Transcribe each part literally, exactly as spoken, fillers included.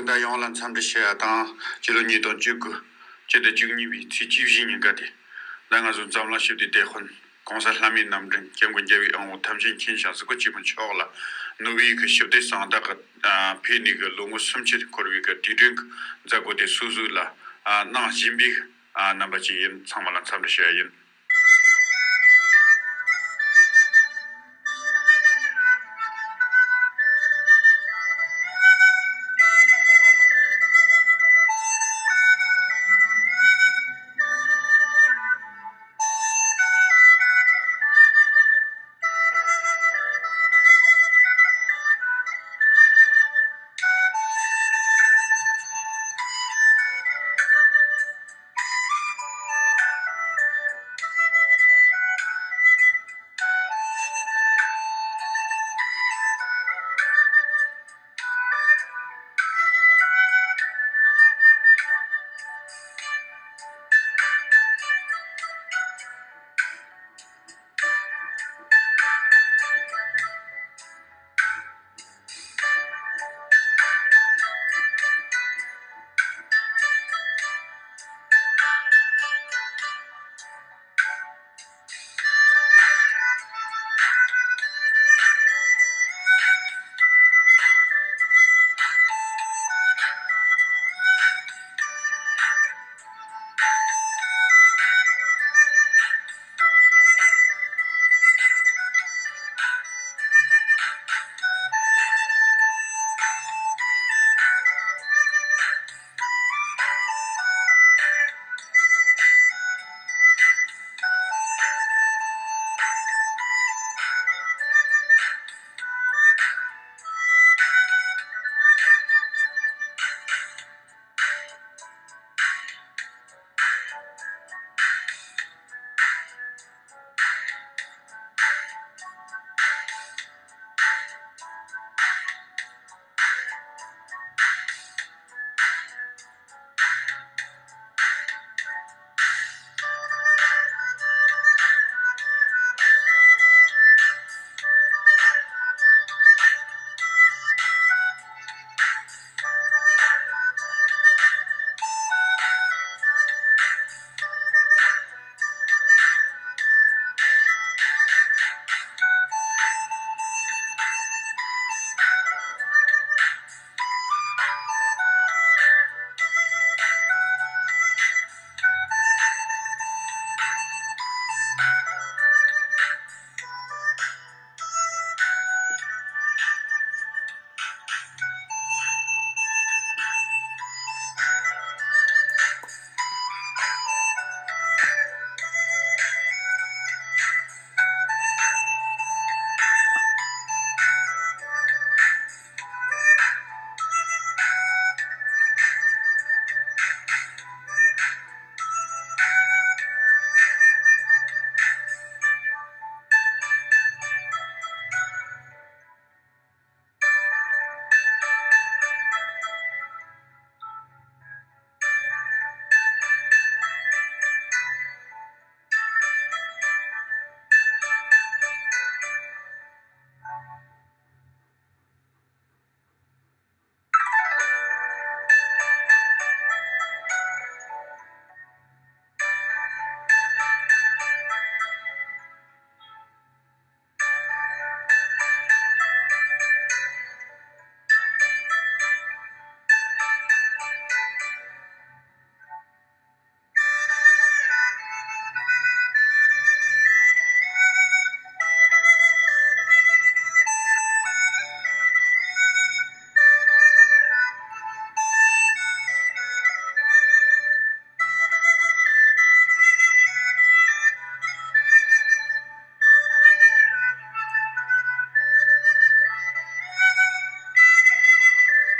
ད་ཡོངས་ལ་འཚམས་འདྲི་ཞུ་ཡ་དང་། སྤྱི་ལོ་ཉིས་སྟོང་བཅུ་དགུ་ཕྱི་ཟླ་བཅུ་གཉིས་པའི་ཚེས་བཅུ་བཞི་ཉིན་ཀ་དེ། ད་ང་ཚོ་འཛམ་གླིང་ཞི་བདེའི་དེད་དཔོན་༸གོང་ས་ལྷ་མིའི་རྣམ་འདྲེན་༸སྐྱབས་མགོན་རྒྱལ་བའི་དབང་པོ་ཐམས་ཅད་མཁྱེན་ཞིང་གཟིགས་པ་ཆེན་པོ་མཆོག་ལ། ནོ་བྷེལ་གྱི་ཞི་བདེའི་གཟེངས་རྟགས་ཀྱི་ཕེབས་ནས་གི་ལོ་ངོ་སུམ་ཅུ་འཁོར་བའི་གི་དུས་དྲན་གྱི་མཛད་སྒོ་དེ་སོ་སོ་ལ་གནང་བཞིན་པའི་རྣམ་པ་ཅིག་ཡིན། ཚང་མ་ལ་འཚམས་འདྲི་ཞུ་ཡ་ཡིན།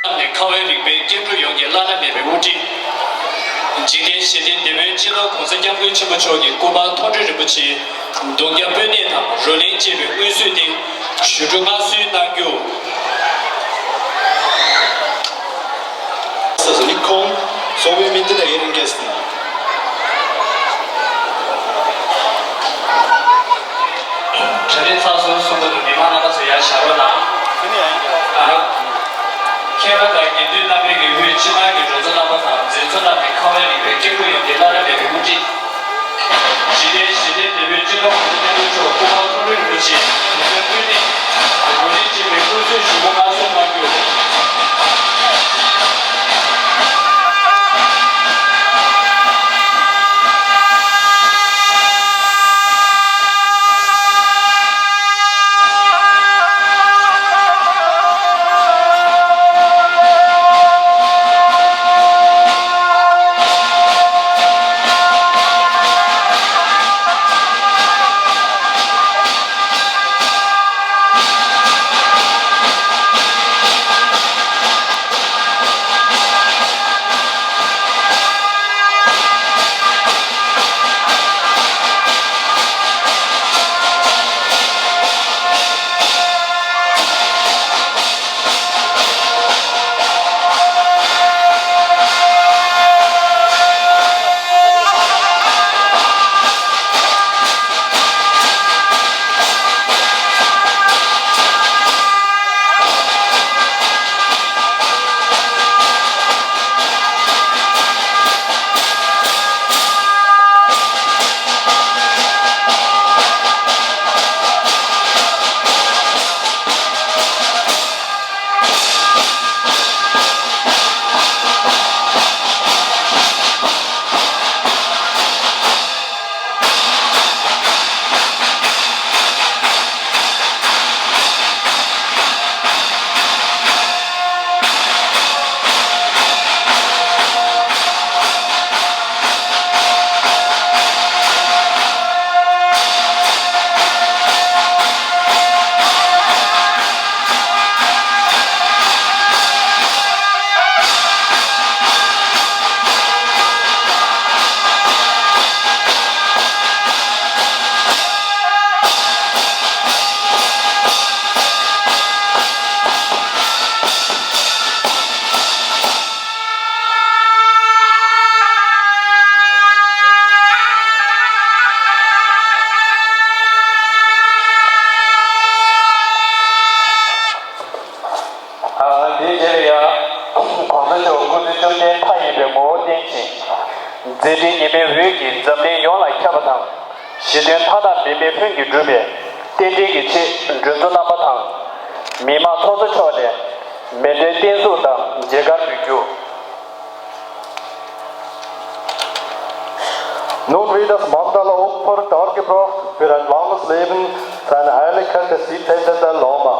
ནས་ཁ་བའི་རིག་པའི་སྐྱེ་འགྲོ་ཡོངས་ཀྱི་བླ་ན་མེད་པའི་དབུ་ཁྲིད། འཇིག་རྟེན་ཞི་བདེའི་དེད་དཔོན་སྤྱི་ནོར་༸གོང་ས་༸སྐྱབས་མགོན་ཆེན་པོ་མཆོག་གི་སྐུ་པར་མཐོང་གྲོལ་རིན་པོ་ཆེའི་གདུང་རྒྱུད་སྤོས་སྣེ་དང་རོ་ལངས་བཅས་པའི་སྔོན་བསུས་ཏེ། ཞུ་སྒྲོག་མངའ་གསོལ་གནང་རྒྱུ། Also, Nikon, so wir mit der Ehrengäste. གྲ་སྒྲིག་ཚར་སོང་གསུངས་པ་དང་མི་མང་རྣམ་པ་ཚོ་ཡར་ཤར་རོགས་གནང་། ཨ། ཁྱེད་རང་དང་དགེ་འདུན་རྣམ་པའི་གི་དབུས་ཕྱི་ནང་གི་འགྲོ་མཚོ་རྣམ་པ་དང་མཛེས་མཚོ་རྣམས་ཀྱི་ཁ་བའི་རིག་པའི་སྐྱེ་དགུ་ཡོངས་ཀྱི་བླ་ན་མེད་པའི་དབུ་ཁྲིད། ཞི་བདེའི་ཞི་བདེའི་དེད་དཔོན་སྤྱི་ནོར་གོང་ས་སྐྱབས་མགོན་མཆོག་སྐུ་པར་མཐོ་རིས་རིན་པོ་ཆེ་དེད་དཔོན་དབུས་གནས་འགོ་ཁྲིད་ཆེན་པོའི་སྐུ་གཟུགས་ཞུ་སྒོ་མངའ་གསོལ་གནང་རྒྱུ། ཨ། དེའི་རྗེས་ལ་ཡང་གོང་ས་མཆོག་སྐུ་ཚེ་བཅོམ་ལྡན་མཐའ་ཡས་པའི་ངོ་བོ་བསྟན་ཅིང་། མཛད་འཕྲིན་ཉི་མའི་འོད་ཀྱིས་འཛམ་གླིང་ཡོངས་ལ་ཁྱབ་པ་དང་། ཞི་མཐུན་མཐའ་དག་བདེན་པའི་ལྷུན་གྱིས་གྲུབ་པའི་རྟེན་འབྲེལ་གྱི་ཆེད་མགྲོན་གཙོ་རྣམ་པ་དང་། མི་དམངས་ཚོགས་གཙོ་མཆོག་ནས་མེ་སྟོན་རྟེན་གཟུགས་དང་མཇལ་ཁར་འབུལ་རྒྱུ། Nun wird das Mandala-Opfer dargebracht für ein langes Leben, seine Heiligkeit, der siebzehnte Lama.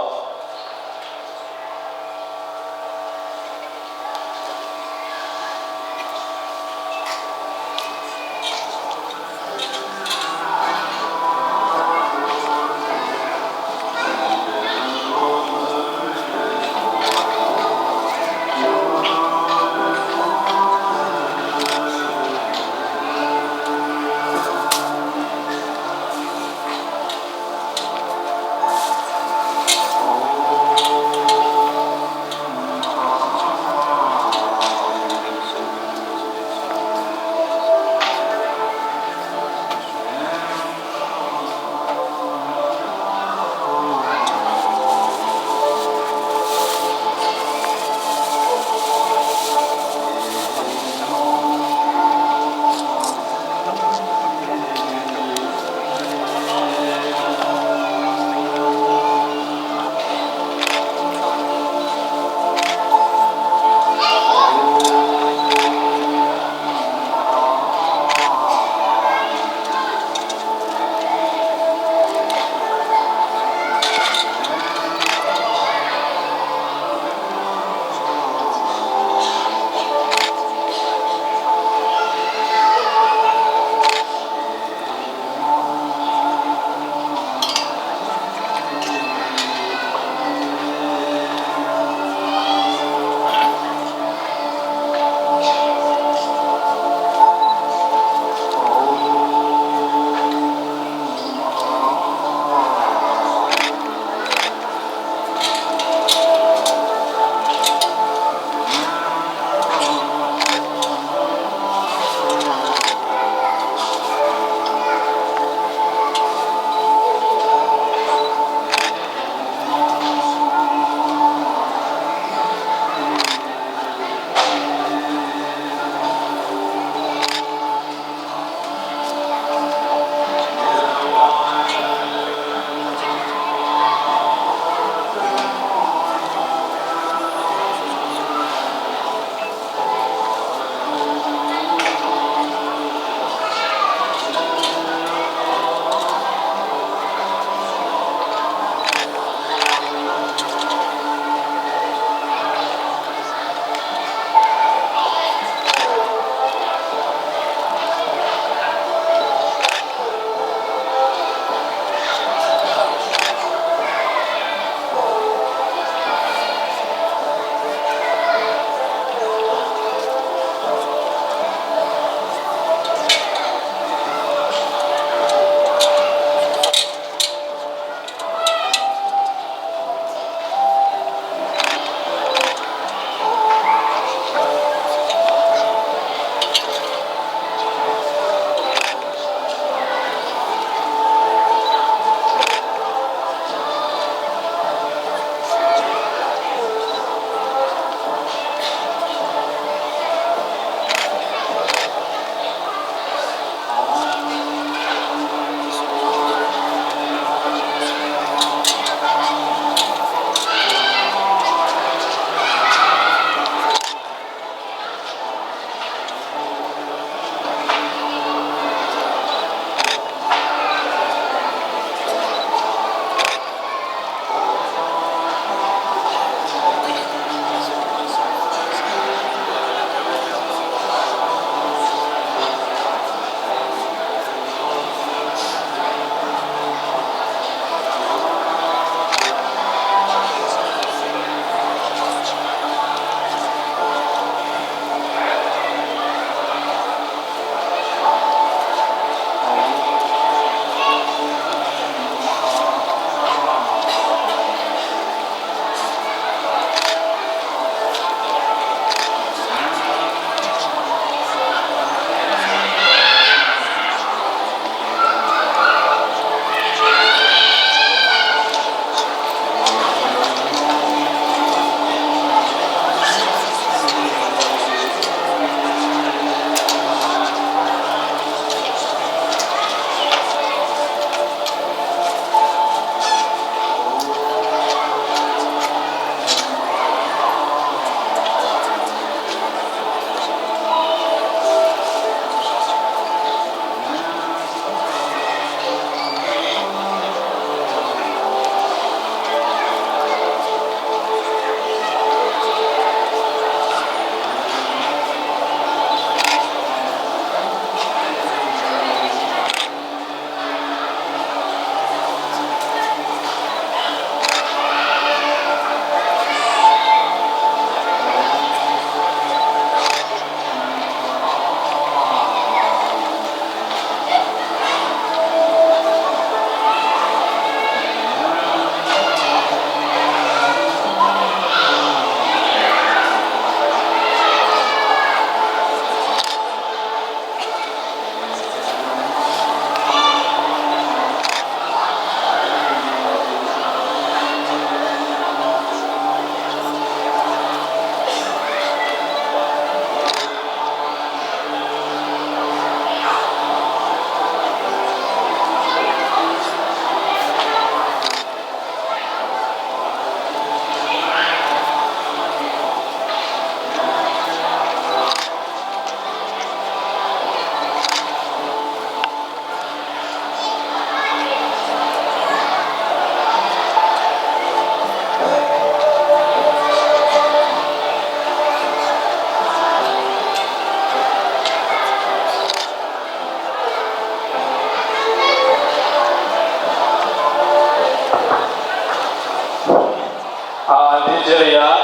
རྗེས་ལ་ཡང་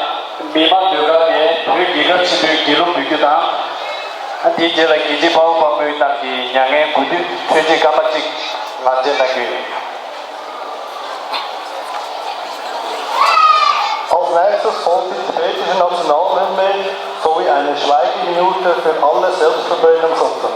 མི་མང་སྡོད་སྒར་ནས་བོད་རྒྱལ་ཁབ་ཆེན་པོའི་རྒྱལ་གླུ་འབུལ་རྒྱུ་དང་། དེའི་རྗེས་ལ་རྒྱལ་གཅེས་དཔའ་བོ་དཔའ་མོའི་རྣམས་ཀྱིས་མྱ་ངན་གུས་འདུད་མཚོན་བྱེད་སྐར་མ་གཅིག་ངག་འཇལ་གནང་རྒྱུ་ཡིན། Als nächstes folgt die tibetische Nationalhymne sowie eine Schweigeminute für alle Selbstverbrennungsopfer.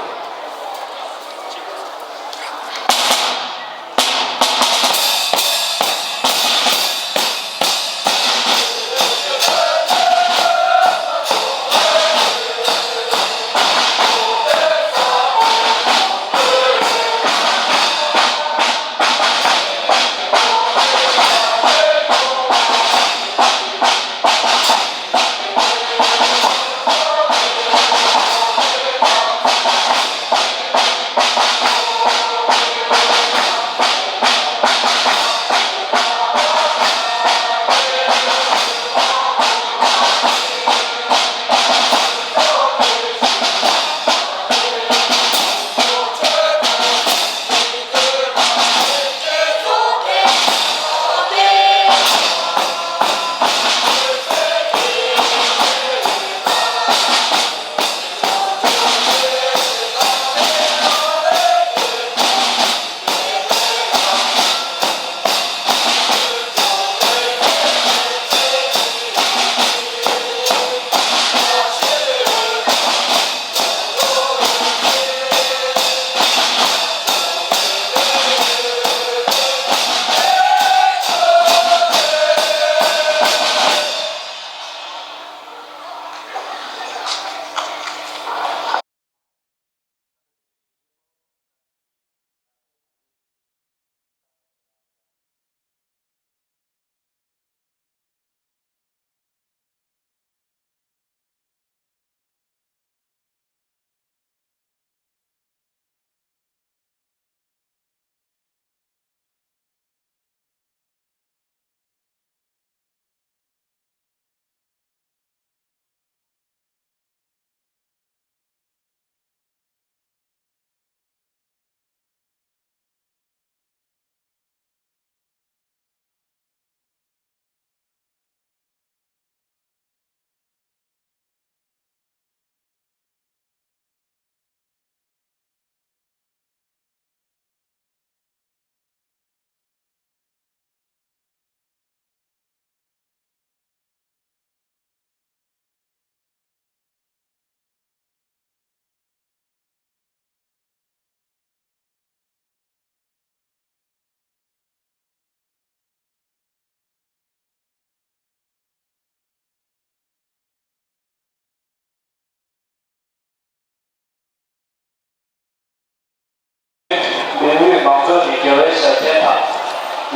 མི་དབུས་མང་ཚོགས་ཀྱི་དགེ་བའི་ཞབས་བརྟན་དང་།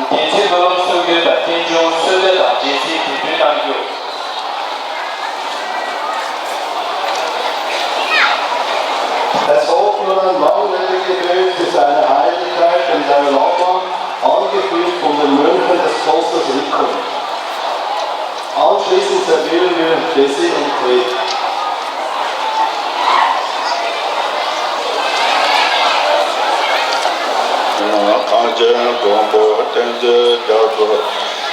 འགན་འཛིན་སྨོན་ལམ་གསོལ་སྟོན་དང་རྟེན་འབྱུང་གསོལ་འདེབས་དང་རྒྱལ་སྲིད་དེ་འབུལ་གནང་རྒྱུ། Es folgt nun ein langlebige Gebet für seine Heiligkeit, den Dalai Lama, angeführt von den Mönchen des Klosters Rikon. Anschliessend servieren wir Dessert und Tee. གངས་ཅན་མགོན་པོ་བསྟན་འཛིན་རྒྱ་མཚོ།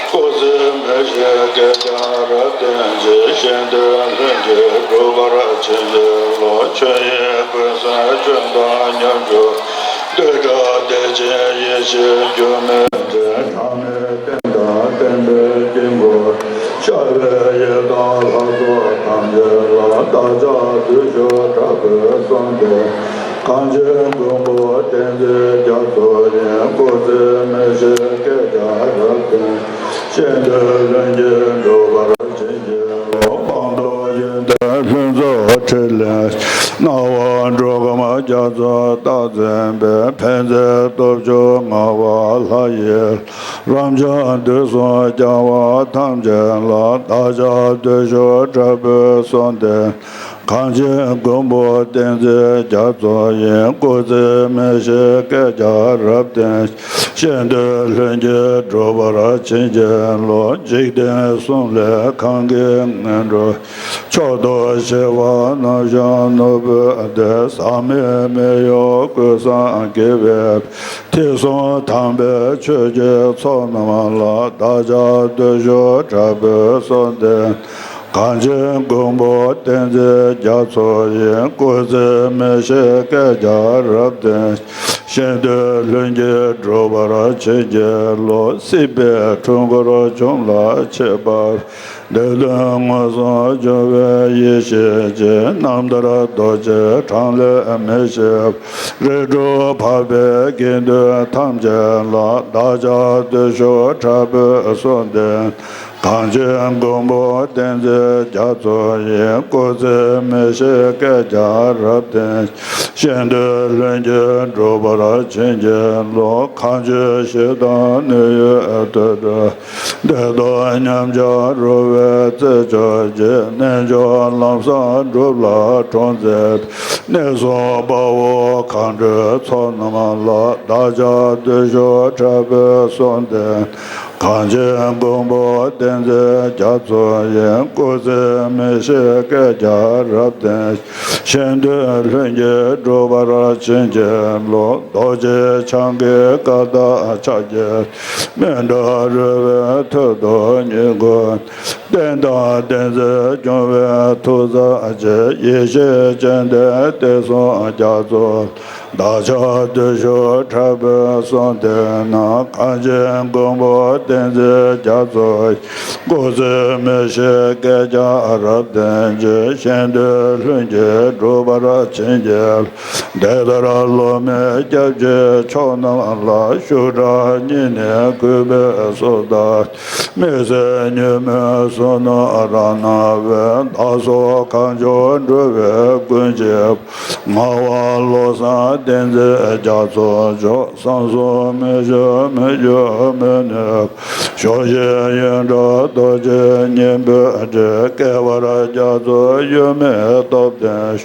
སྐུ་ཚེ་མི་ཤིགས་བསྐལ་བརྒྱར་བརྟན་ཅིང་། གཞན་དོན་ལྷུན་གྱིས་གྲུབ་པར་བྱིན་གྱིས་རློབས། ཆོས་དབྱིངས་ཀུན་སེམས་ཆོས་དང་མཉམ་བཞུགས། འདོད་དགྲ་བདེ་ཆེན་ཡེ་ཤེས་སྒྱུ་མའི་འདྲེ། ཕྲ་མོའི་རྟེན་དང་བརྟེན་པའི་དཀྱིལ་འཁོར། ཤར་བའི་ཡེ་དང་ལྷ་ཚོགས་ཐམས་ཅད་ལ། བདག་ཅག་བདུད་ཕྱོགས་དྲག་པོའི་གསོལ་འདེབས། གངས་ཅན་མགོན་པོ་བསྟན་འཛིན་རྒྱ་མཚོ་ཡི། སྐུ་ཚེ་མི་ཤིགས་བསྐལ་བརྒྱར་བརྟན། གཞན་དོན་ལྷུན་གྱིས་འགྲུབ་པར་བྱིན་གྱིས་རློབས། སྤངས་རྟོགས་ཡོན་ཏན་ཕུན་ཚོགས་ཕྲིན་ལས། སྣང་བ་འགྲོ་ཁམས་རྒྱ་མཚོའི་རྟགས་མཚན་པའི། ཕན་མཛད་སྟོབས་བཅུ་མངའ་བ་ལྷ་ཡི། རབ་འབྱམས་དུས་གསུམ་རྒྱལ་བ་ཐམས་ཅད་ལ། བདག་ཅག་བདུད་ཕྱོགས་དྲག་པོའི་གསོལ་འདེབས། གངས་ཅན་མགོན་པོ་བསྟན་འཛིན་རྒྱ་མཚོ་ཡི། སྐུ་ཚེ་མི་ཤིགས་བསྐལ་བརྒྱར་རབ་བརྟན། གཤེན་བསྟོད་ལྷུན་གྱིས་གྲུབ་པར་བྱིན་གྱིས་རློབས། འཇིག་རྟེན་གསུམ་ལས་གང་གི་ངན་འགྲོ། མཆོག་ཏུ་གཤེགས་པ་རྣམ་བཞི་ནོར་བུའི་སྡེ། ཟག་མེད་མི་གཡོ་ཀུན་བཟང་དགྱེས་པའི། ཐོས་བསམ་དམ་པའི་ཆོས་ཀྱི་ཚོགས་རྣམས་ལ། བདག་ཅག་བདུད་ཕྱོགས་དྲག་པོའི་གསོལ་འདེབས། གངས་ཅན་མགོན་པོ་བསྟན་འཛིན་རྒྱ་མཚོ་ཡི། སྐུ་ཚེ་མི་ཤིགས་བསྐལ་བརྒྱར་རབ་བརྟན། གཤེན་བསྟོད་ལྷུན་གྱིས་གྲུབ་པར་བྱིན་གྱིས་རློབས། སྲིད་པའི་འཁྲུལ་འཁོར་འཇོམས་ལ་མཆིས་པ། བདེན་དོན་མངོན་སུམ་འབྱུང་བའི་ཡེ་ཤེས་ཀྱི། རྣམ་ཐར་རྡོ་རྗེ་འཕྲང་ལས་མི་ཤིགས་པ། རིགས་དྲུག་འཕགས་པའི་དགེ་འདུན་ཐམས་ཅད་ལ། བདག་ཅག་བདུད་ཕྱོགས་དྲག་པོའི་གསོལ་འདེབས། གངས་ཅན་མགོན་པོ་བསྟན་འཛིན་རྒྱ་མཚོ་ཡི། སྐུ་ཚེ་མི་ཤིགས་བསྐལ་བརྒྱར་རབ་བརྟན། གཤེན་བསྟོད་ལྷུན་གྱིས་གྲུབ་པར་བྱིན་གྱིས་རློབས། གང་བྱོའི་ཞེ་སྡང་ནད་ཡོད་དུད་འགྲོ། བདེ་སྟོབས་ཉམས་ཆག་རུང་བའི་རྩད་གཅོད་ཅིང་། རྣལ་འབྱོར་ལམ་བཟང་སྒྲུབ་ལ་གྲོང་མཛད་པའི། གནས་གསུམ་དཔའ་བོ་མཁའ་འགྲོའི་ཚོགས་རྣམས་ལ། བདག་ཅག་བདུད་ཕྱོགས་དྲག་པོའི་གསོལ་འདེབས། གངས་ཅན་མགོན་པོ་བསྟན་འཛིན་རྒྱ་མཚོ་ཡི། སྐུ་ཚེ་མི་ཤིགས་བསྐལ་བརྒྱར་རབ་བརྟན། གཤེན་བསྟོད་ལྷུན་གྱིས་གྲུབ་པར་བྱིན་གྱིས་རློབས། རྡོ་རྗེ་འཆང་གི་བཀའ་དང་ཕྱག་རྒྱའི། མཎྜལ་རོལ་པའི་མཐིལ་དུ་བསྙེན་བཀུར། བསྟན་དང་བསྟན་འཛིན་སྐྱོང་བའི་མཐུ་རྩལ་ཅན། ཡེ་ཤེས་སྤྱན་ལྡན་བསྟན་སྲུང་རྒྱ་མཚོ། བདག་ཅག་བདུད་ཕྱོགས་དྲག་པོའི་གསོལ་འདེབས་ན། གངས་ཅན་མགོན་པོ་བསྟན་འཛིན་རྒྱ་མཚོ་ཡི། སྐུ་ཚེ་མི་ཤིགས་བསྐལ་བརྒྱར་རབ་བརྟན་ཅིང་། གཤེན་བསྟོད་ལྷུན་གྱིས་གྲུབ་པར་བྱིན་གྱིས། དེ་ལྟར་སློབ་མའི་སྐྱབས་ཀྱི་མཆོག་རྣམས་ལ། ཤུགས་དྲག་སྙིང་ནས་གུས་པས་གསོལ་བ། མི་ཟད་ཉོན་མོངས་གསུམ་རྣམས་རབ་མནར་བའི། བདག་སོགས་གང་བྱུང་འགྲོ་བའི་ཀུན་གྱི། ངག་དབང་བློ་བཟང་བསྟན་འཛིན་རྒྱ་མཚོ་མཆོག། བསམ་གསུམ་མི་ཞུ་མི་འགྱུར་མི་ནུབ། ཕྱོགས་བཞིའི་ཡོན་བདག་རྡོ་རྗེ་སྙིང་པོའི་དྲིན། བསྐལ་པར་རྒྱ་མཚོ་ཡུལ་མེད་སྟོབས་ལྡན།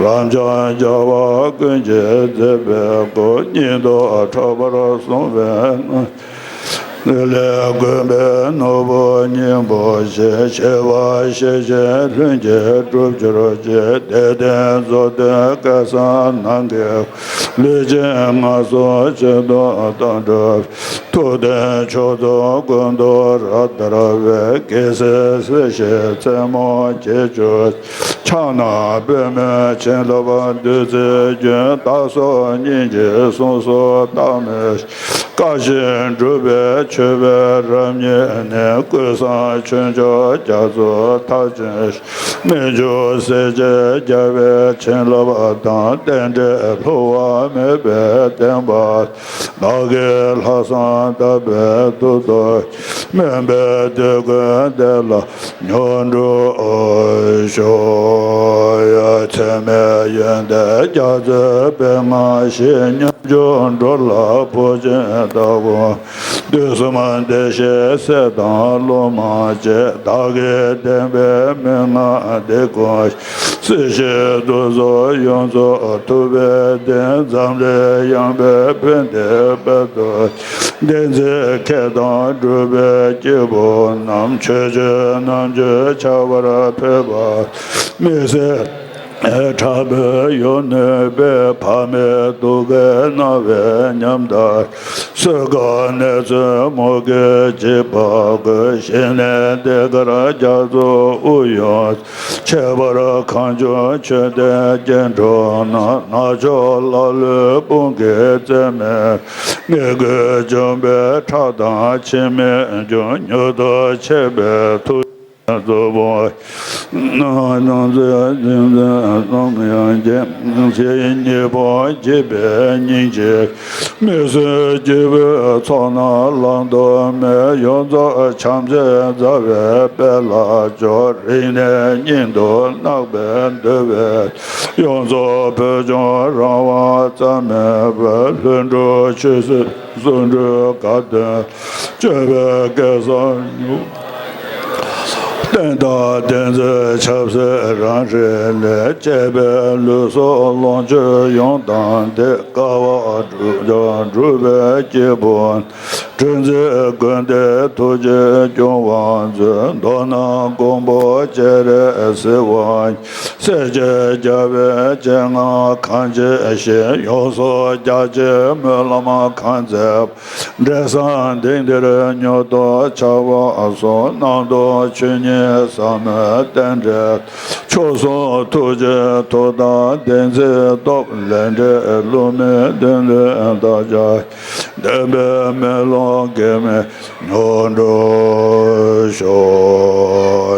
རབ་འབྱམས་རྒྱལ་བ་ཀུན་གྱིས་མཛེས་པའི་སྐུ། སྙིང་སྟོབས་འཕྲོག་པར་གསུངས་པའི་ངག་ལས་དགོན་པའི་ནོར་བུ་སྙིང་པོ་ཆེ། ཆེ་བ་ཤེས་བཞིན་ལྷུན་གྱིས་གྲུབ་གྱུར་ཅིག། དད་ལྡན་མཛོད་བསྟེན་སྐལ་བཟང་རྣམས་ཀྱི། ལུས་ཅན་ངན་སོང་གཅིག་ཏུ་བཏང་གྲུབ། ཐུབ་བསྟན་མཆོག་ཏུ་ཀུན་ཏུ་རབ་དར་བའི། རྒྱལ་སྲས་སྲིད་ཞིའི་མཚན་མོ་རྒྱས་གྱུར། ཕྱག་ན་པདྨོའི་བྱིན་རླབས་བདུད་རྩིའི་རྒྱུན། བདག་སོགས་སྙིང་རྗེའི་གཟུངས་སུ་བཏང་མི། བཀའ་བཞིན་སྒྲུབ་པའི་མཆོད་པའི་རབ་བརྙེས་ནས། ཀུན་བཟང་ཆོས་མཆོག་རྒྱ་མཚོ་མཐར་ཕྱིན། སྨན་ལྗོངས་སྲས་བཅས་རྒྱལ་བའི་བྱིན་རླབས་དང་། རྟེན་འབྲེལ་བསླུ་བ་མེད་པའི་བསྟན་པ། བདག་གི་ལྷག་བསམ་དག་པའི་མཐུ་སྟོབས། སྨོན་པའི་འདོད་དགུའི་བདེ་ལ་མྱུར་འགྲུབ་ཤོག། ཡ་ཚད་མེད་ཡོན་ཏན་རྒྱ་མཚོའི་དཔལ་མངའ་ཞིང་། ཉམ་ཆུང་འགྲོ་ལ་བུ་ཆེན་ལྟ་བུ། དུས་གསུམ་བདེ་གཤེགས་སྲས་དང་སློབ་མ་བཅས། བདག་གིས་བསྟན་པའི་མན་ངག་འདི་ཀུན། སྲིད་ཞིའི་དུག་གསུམ་ཡོངས་རྫོགས་ཐུབ་པའི་བདེན། འཛམ་གླིང་ཡངས་པའི་ཕན་བདེའི་དཔལ་དུ། བདེན་ཚིག་ཁྱད་དང་གྲུབ་པའི་སྐྱེས་བུ་རྣམས། ཆོས་སྤྱོད་རྣམ་དཔྱོད་འཆར་བར་ཕོད་པ། མི་ཟད་དྲག་པོའི་ཡུལ་ནུས་པའི། ཕ་མའི་སྡུག་བསྔལ་མནར་བའི་ཉམ་ཐག། གསོད་དཀའ་ནད་མཚོན་མུ་གེས་འཇིགས་པ་ཀུན། ཞི་གནས་གདེངས་དཀར་རྒྱ་མཚོ་དབུས་ཡོངས། ཁྱད་པར་གངས་ལྗོངས་ཆོས་ལྡན་སྐྱེ་འགྲོ་རྣམས། ནག་ཕྱོགས་ཀླ་ཀློའི་དཔུང་གིས་གཙེས་མེད། ངན་སྐུལ་འཇོམས་པའི་ཁྲག་དང་འཆི་མེད་འབྱུང་། མྱུར་དུ་མཆོད་པའི་ཐུགས་རྗེ་གཟུ་བོར། ནང་ཚེ་འཛིན་ཚེ་བསམ་ཡང་སྐྱེ། ཚེ་གཉིས་པོ་འཇིག་པའི་སྙིང་རྗེ། མི་བཟོད་སྐྱེ་བོའི་ཚོགས་རྣམས་བླང་དོར་མེད། ཡོངས་རྫོགས་བྱམས་བརྩེས་མཛའ་བའི་དཔལ་ལ་སྦྱོར། རིང་ནས་སྙིང་དུ་བརྣག་པའི་འདོད་པས། ཡོངས་རྫོགས་བོད་ལྗོངས་རང་དབང་རྩ་མེད་པར། ལྷུན་གྲུབ་ཆོས་སྲིད་ཟུང་འབྲེལ་དགའ་སྟོན། སྤྱོད་པའི་སྐལ་བཟང་མྱུར། བསྟན་དང་བསྟན་འཛིན་ཆབ་སྲིད་རང་རེ་ལས། བཅས་པའི་ལུས་སྲོག་ལོངས་སྤྱོད་ཡོངས་བཏང་སྟེ། དཀའ་བ་སྒྲུབ་ཀྱང་སྒྲུབ་པའི་སྐྱེས་བུ། སྤྲུལ་མཛད་ཀུན་བདེ་ཐུགས་རྗེས་སྐྱོང་བར་མཛོད། མདོར་ན་མགོན་པོ་སྤྱན་རས་གཟིགས་དབང་ཡིན། སྲས་བཅས་རྒྱལ་བའི་སྤྱན་སྔར་གང་མཇལ་ཞིང་། ཡོངས་སུ་རྒྱ་ཆེའི་སྨོན་ལམ་གང་མཛད་པ། འབྲས་བཟང་དེང་འདིར་མྱུར་དུ་འཆར་བར་གསུངས། རྣམ་རྟོག་ཆོས་ཉིད་ཟབ་མོའི་རྟེན་འབྲེལ། མཆོག་གསུམ་ཐུགས་རྗེའི་མཐུ་དང་བདེན་ཚིག་སྟོབས། ལས་འབྲས་བསླུ་མེད་དོན་ལྡན་བདག་ཅག་བདེན་པའི་མེ་ལོང་འགལ་མེད་མྱུར་འགྲུབ་ཤོག།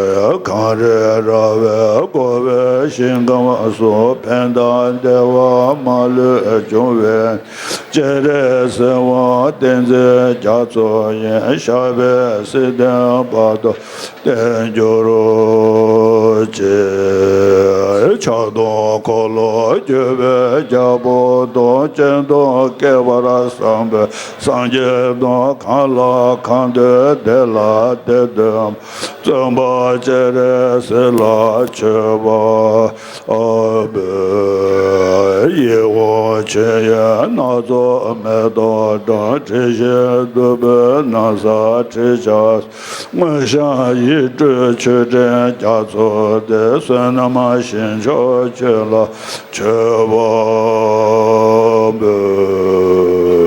གངས་རི་ར་བས་བསྐོར་བའི་ཞིང་ཁམས་སུ། ཕན་དང་བདེ་བ་མ་ལུས་འབྱུང་བའི། སྤྱན་རས་གཟིགས་དབང་བསྟན་འཛིན་རྒྱ་མཚོ་ཡི། ཞབས་པད་སྲིད་མཐའི་བར་དུ་བརྟན་གྱུར་ཅིག། ཕྱག་དང་འཁོར་ལོ་བརྒྱུད་པའི་རྒྱལ་པོ་དང་། སྤྱན་དང་བསྐལ་པར་བཟང་པོའི་སངས་རྒྱས་དང་། གང་ལ་གང་འདུལ་བདེ་ལ་བདེ་འདུན། བཙུན་པ་སྤྱན་རས་གཟིགས་ལ་མཆོད་པ་འབུལ། ཡིད་འོང་ཆོས་ཡི་སྣ་ཚོགས་མེ་ཏོག་བཀྲམ། དྲི་ཞིམ་བདུག་སྤོས་ན་བཟའ་དྲི་ཆབ། མངོན་ཤེས་ཡིད་སྤྲུལ་མཆོད་སྤྲིན་རྒྱ་མཚོ་སྟེ། བསོད་ནམས་ཞིང་མཆོག་ཁྱོད་ལ་མཆོད་པ་འབུལ།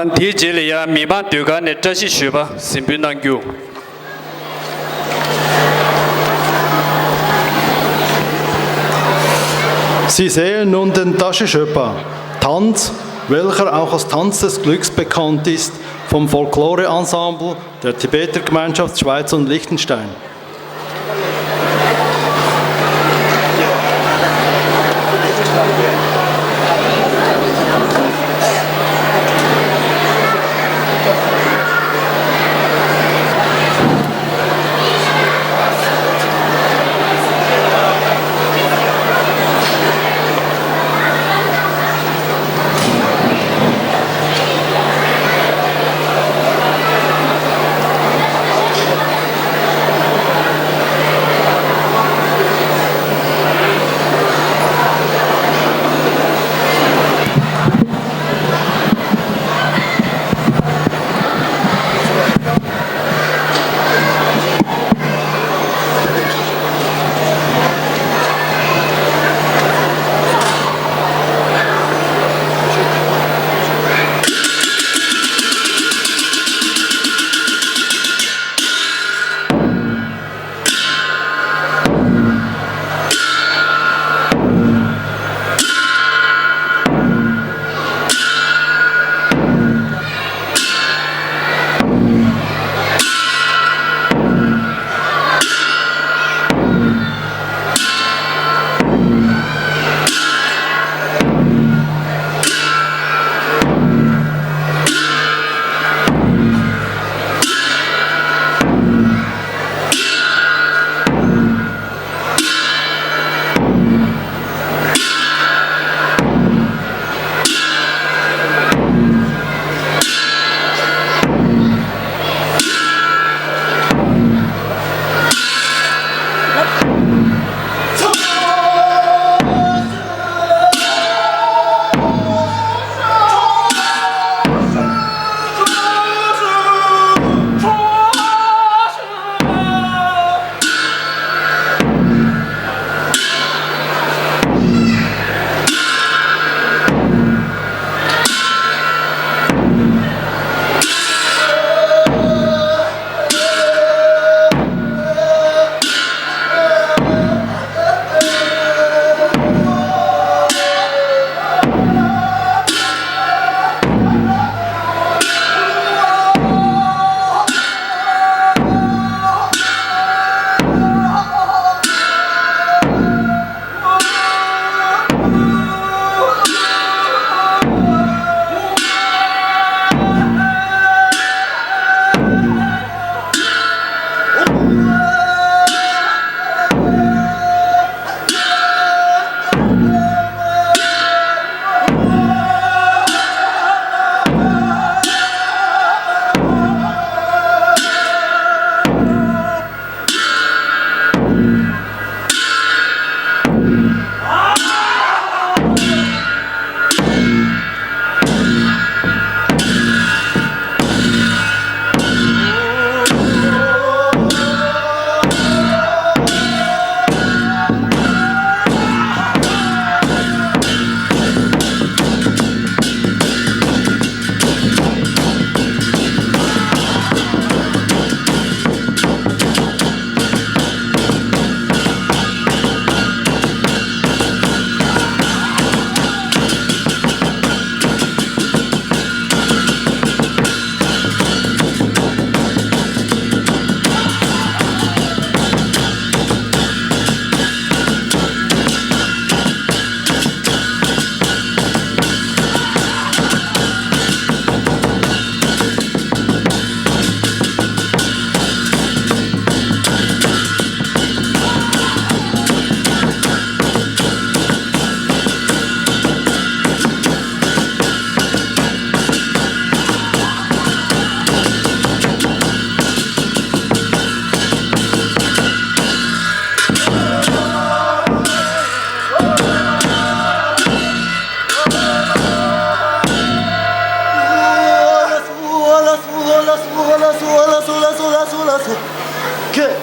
ཨ། དེའི་རྗེས་ལ་ཡང་མི་མང་ཟློས་གར་ནས་བཀྲ་ཤིས་ཞུས་པ་གཟིགས་འབུལ་གནང་རྒྱུ། Sie sehen nun den Taschenschöpper, Tanz, welcher auch als Tanz des Glücks bekannt ist, vom Folklore-Ensemble der Tibeter Gemeinschaft Schweiz und Liechtenstein.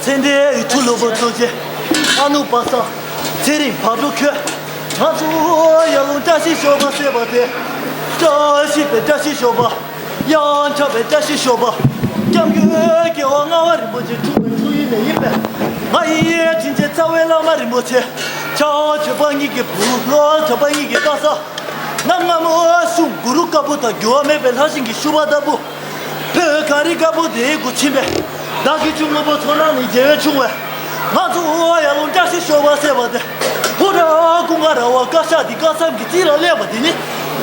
ཚེ་འདས་འོད་ཆུ་ལུ་བུ་གཙོ་ཆེ། ཨ་ནུ་པ་ས། ཚེ་རིང་བག་དྲོ་ཁྱོད། ང་ཚོ་ཡར་ཀླུང་བཀྲ་ཤིས་ཞོགས་པ་ཟེར་བ་དེ། བཀྲ་ཤིས་པའི་བཀྲ་ཤིས་ཞོགས་པ། ཡང་ཆགས་པའི་བཀྲ་ཤིས་ཞོགས་པ། སྐྱབས་མགོན་རྒྱལ་བ་ལྔ་པ་རིན་པོ་ཆེ་འཁྲུངས་པའི་འཁྲུངས་ཡུལ་ནས་ཡིན་པས། ང་ཡི་དྲིན་ཅན་རྩ་བའི་བླ་མ་རིན་པོ་ཆེ། ཕྱག་མཆོད་པ་ཉིད་ཀྱི་བུ་ལོ་བྱ་བ་ཉིད་ཀྱི་བཀའ་ས། གནམ་སྔ་མོ་གསུང་གུ་རུ་བཀའ་པོད་དང་འགྱུར་བ་མེད་པའི་ལྷ་ཞིང་གི་ཤུ་བ་ལྟ་བུ། བོད་གངས་རི་དཀར་པོ་དེའི་མགོ་ཕྱིན་པས། བདག་གི་ཆུ་སྔོན་པོ་མཚོ་ནང་ནས་རྒྱལ་བས་ཕྱུང་བས། ང་ཚོ་ཡར་ཀླུང་བཀྲ་ཤིས་ཞོགས་པ་ཟེར་བ་དེ། ཕོ་བྲང་ཀུན་དགའ་ར་བ་བཀའ་ཤག་འདི་བཀའ་མཚམས་ཀྱི་རྩིས་ལ་སླེབས་པ་དེ་ནི།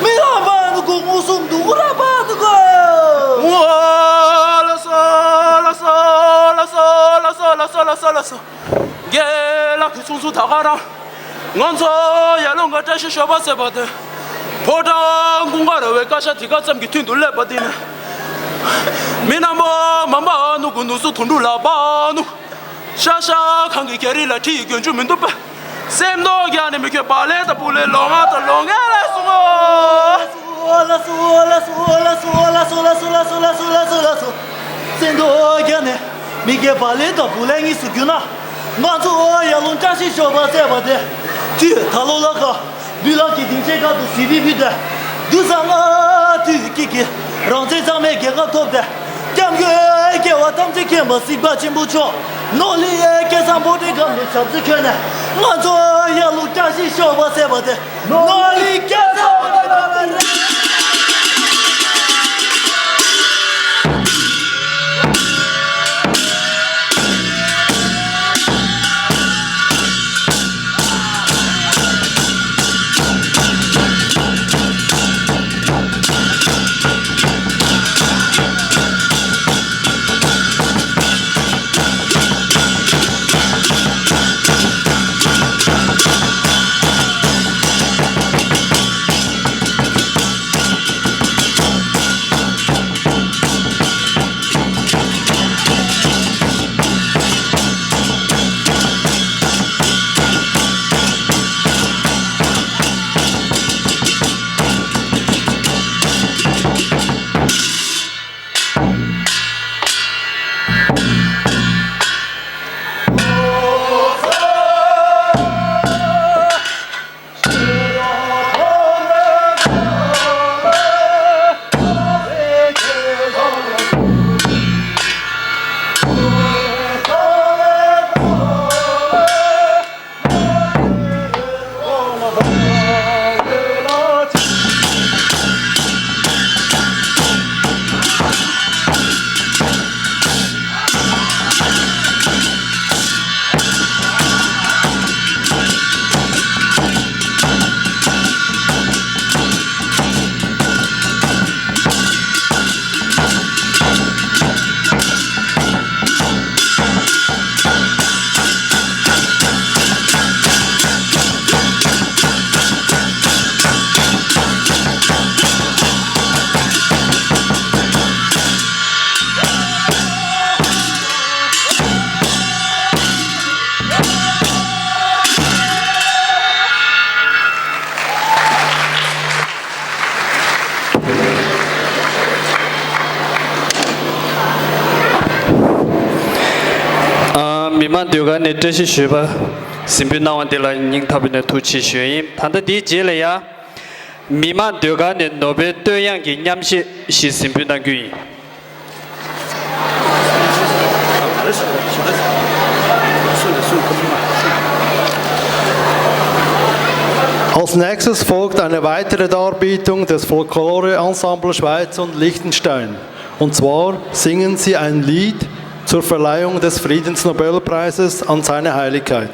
མི་རབས་པ་ནུ་གོ་མངོན་སུམ་དུ་རབ་པ་ནུ་གོ། ལ་སོ་ལ་སོ་ལ་སོ་ལ་སོ་ལ་སོ་ལ་སོ་ལ་སོ། རྒན་ལགས་ཀྱིས་གསུངས་སོང་ད་ག་རང་། ང་ཚོ་ཡར་ཀླུང་གི་བཀྲ་ཤིས་ཞོགས་པ་ཟེར་བ་དེ། ཕོ་བྲང་ཀུན་དགའ་ར་བའི་བཀའ་ཤག་དེ་བཀའ་མཚམས་ཀྱི་མདུན་དུ་སླེབས་པ་དེ་ནི། མི་རྣམས་མ་མ་ནུ་གུ་ནུ་སུ་དུང་དུ་ལ་པ་ནུ། ཤ་ཤ་གང་གི་རྒྱ་རིགས་ལ་ཁྲི་ཡི་རྒྱུན་ཆུ་མི་འདུག་པ། སེམས་རྟོག་རྒྱ་ནི་མི་ཁྱོད་བ་ལེ་ད་བུ་ལེ་ལོ་ང་ད་ལོ་ངེ་ལ་སུ་ངོ་། ལ་སུ་ལ་སུ་ལ་སུ་ལ་སུ། སེམས་རྟོག་རྒྱ་ནི་མི་ཁྱོད་བ་ལེ་ད་བུ་ལེ་གཉིས་སུ་གྱུར་ན། ང་ཚོ་ཡར་ཀླུང་བཀྲ་ཤིས་ཞོགས་པ་ཟེར་བ་དེ། དུས་ད་ལོ་ལ་ཁ། འབུལ་ལག་གི་སྡིངས་ཆའི་ཁ་དུ་གཟི་བི་བུད་དེ། དུས་བཟང་ང་དུས་ཀྱི་གི་རང་བཙན་གཙང་མའི་རྒྱལ་ཁབ་ཐོབ་སྟེ། སྐྱབས་མགོན་རྒྱལ་བ་ཐམས་ཅད་མཁྱེན་པ་གཟིགས་པ་ཆེན་པོ་མཆོག་ནོར་ལི་སྐལ་བཟང་ཕོ་བྲང་སྒམ་ནས་ཞབས་སོར་འཁོད་ནས། ང་ཚོ་ཡར་ཀླུང་བཀྲ་ཤིས་ཞོགས་པ་ཟེར་བ་དེ་ནོར་ལི་སྐལ་བཟང་ཕོ་བྲང་སྒམ་ནས། ཨ། མི་མང་ཟློས་གར་ནས་བཀྲ་ཤིས་ཞོལ་པ་གཟིགས་འབུལ་གནང་བ་འདི་ལ་སྙིང་ཐག་པ་ནས་ཐུགས་རྗེ་ཆེ་ཞུ་ཡ་ཡིན། ད་ལྟ་འདིའི་རྗེས་ལ་ཡ། མི་མང་ཟློས་གར་ནས་ནོར་དཔལ་བསྟོད་དབྱངས་ཀྱི་མཉམ་གཞས་ཤིག་གཟིགས་འབུལ་གནང་རྒྱུ་ཡིན། Als nächstes folgt eine weitere Darbietung des Folklore-Ensemble Schweiz und Liechtenstein. Und zwar singen sie ein Lied zur Verleihung des Friedensnobelpreises an seine Heiligkeit.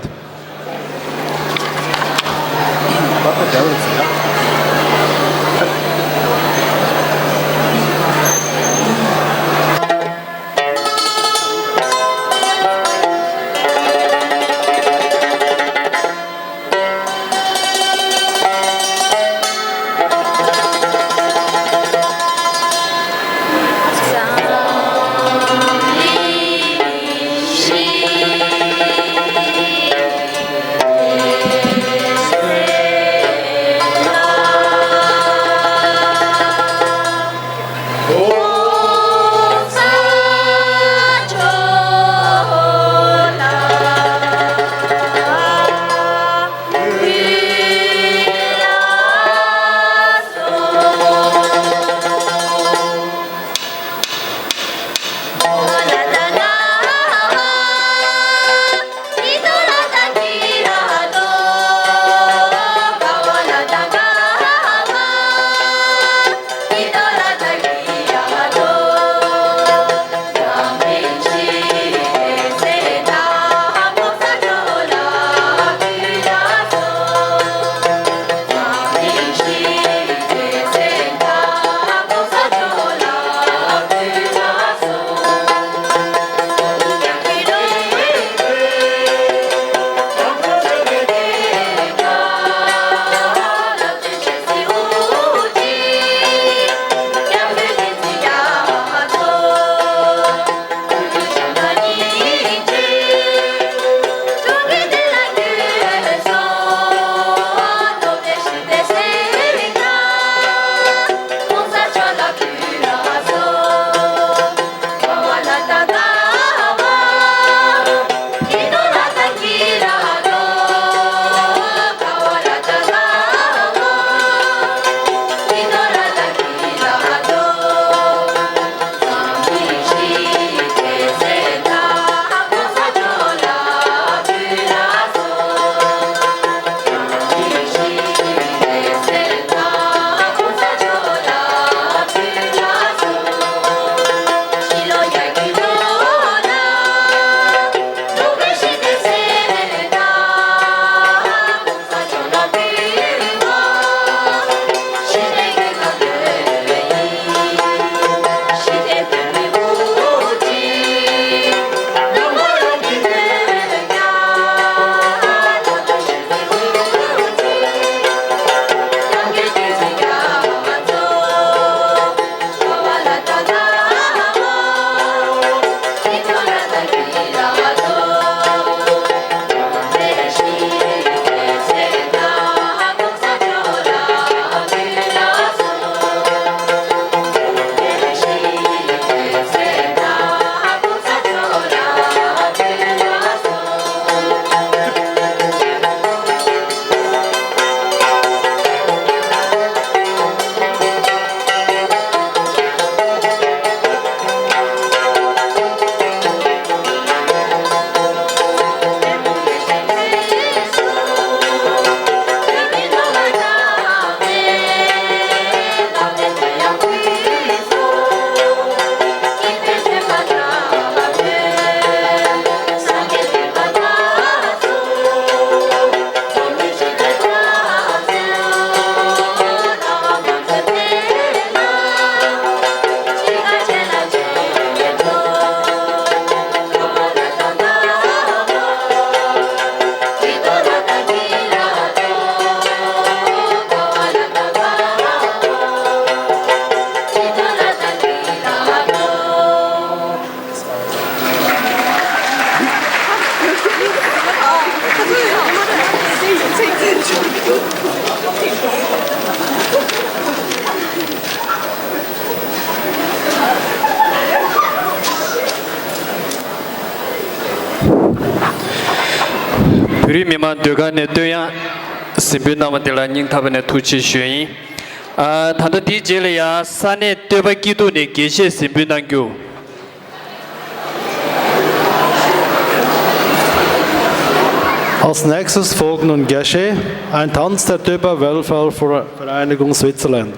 བོད་རིགས་མི་མང་ཟློས་གར་ནས་བསྟོད་དབྱངས་གཟིགས་འབུལ་གནང་བ་དེ་ལ་སྙིང་ཐག་པ་ནས་ཐུགས་རྗེ་ཆེ་ཞུ་ཡིན། ཨ། ད་ལྟ་དེའི་རྗེས་ལ་ཡང་ས་གནས་སྟོད་པ་སྐྱིད་སྡུག་ནས་དགེ་བཤེས་གཟིགས་འབུལ་གནང་རྒྱུ། Als nächstes folgt nun Gesche, ein Tanz der Töber Welfare Vereinigung Switzerland.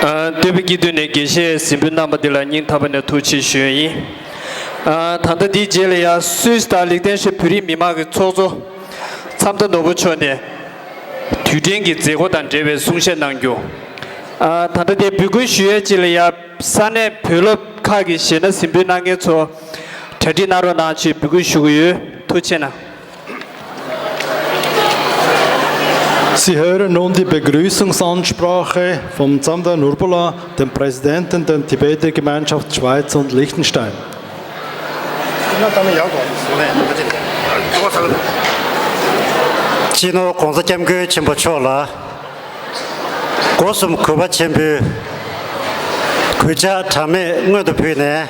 ཨ། སྟོན་པའི་སྐྱིད་སྡུག་ནས་དགེ་བཤེས་གཟིགས་འབུལ་གནང་བ་འདི་ལ་སྙིང་ཐག་པ་ནས་ཐུགས་རྗེ་ཆེ་ཞུ་ཡ་ཡིན། ཨ། ད་ལྟ་འདིའི་རྗེས་ལ་ཡང་སུད་སི་དང་ལིག་ཏེན་ཤི་ཊེན་བོད་རིགས་མི་མང་གི་ཚོགས་གཙོ་མཚམས་བདག་ནོར་བུ་མཆོག་ནས་དུས་དྲན་གྱི་མཛད་སྒོ་དང་འབྲེལ་བའི་གསུང་བཤད་གནང་རྒྱུ། ཨ། ད་ལྟ་དེ་འབོད་སྐུལ་ཞུ་ཡས་ཅིག་ལ་ཡ། ས་གནས་བོད་སློབ་ཁག་གི་གཞས་སྣ་གཟིགས་འབུལ་གནང་མཁན་ཚོ་གྲ་སྒྲིག་གནང་རོགས་གནང་ཞེས་འབོད་སྐུལ་ཞུ་གི་ཡོད། ཐུགས་རྗེ་ཆེ་གནང་། Sie hören nun die Begrüßungsansprache vom Zamdar Nurbula, dem Präsidenten der Tibeter Gemeinschaft Schweiz und Liechtenstein. སྤྱི་ནོར་༸གོང་ས་༸སྐྱབས་མགོན་ཆེན་པོ་མཆོག་ལ། སྒོ་གསུམ་གུས་པ་ཆེན་པོས་གུས་ཕྱག་གྲངས་མེད་སྔོན་དུ་ཕུལ་ནས།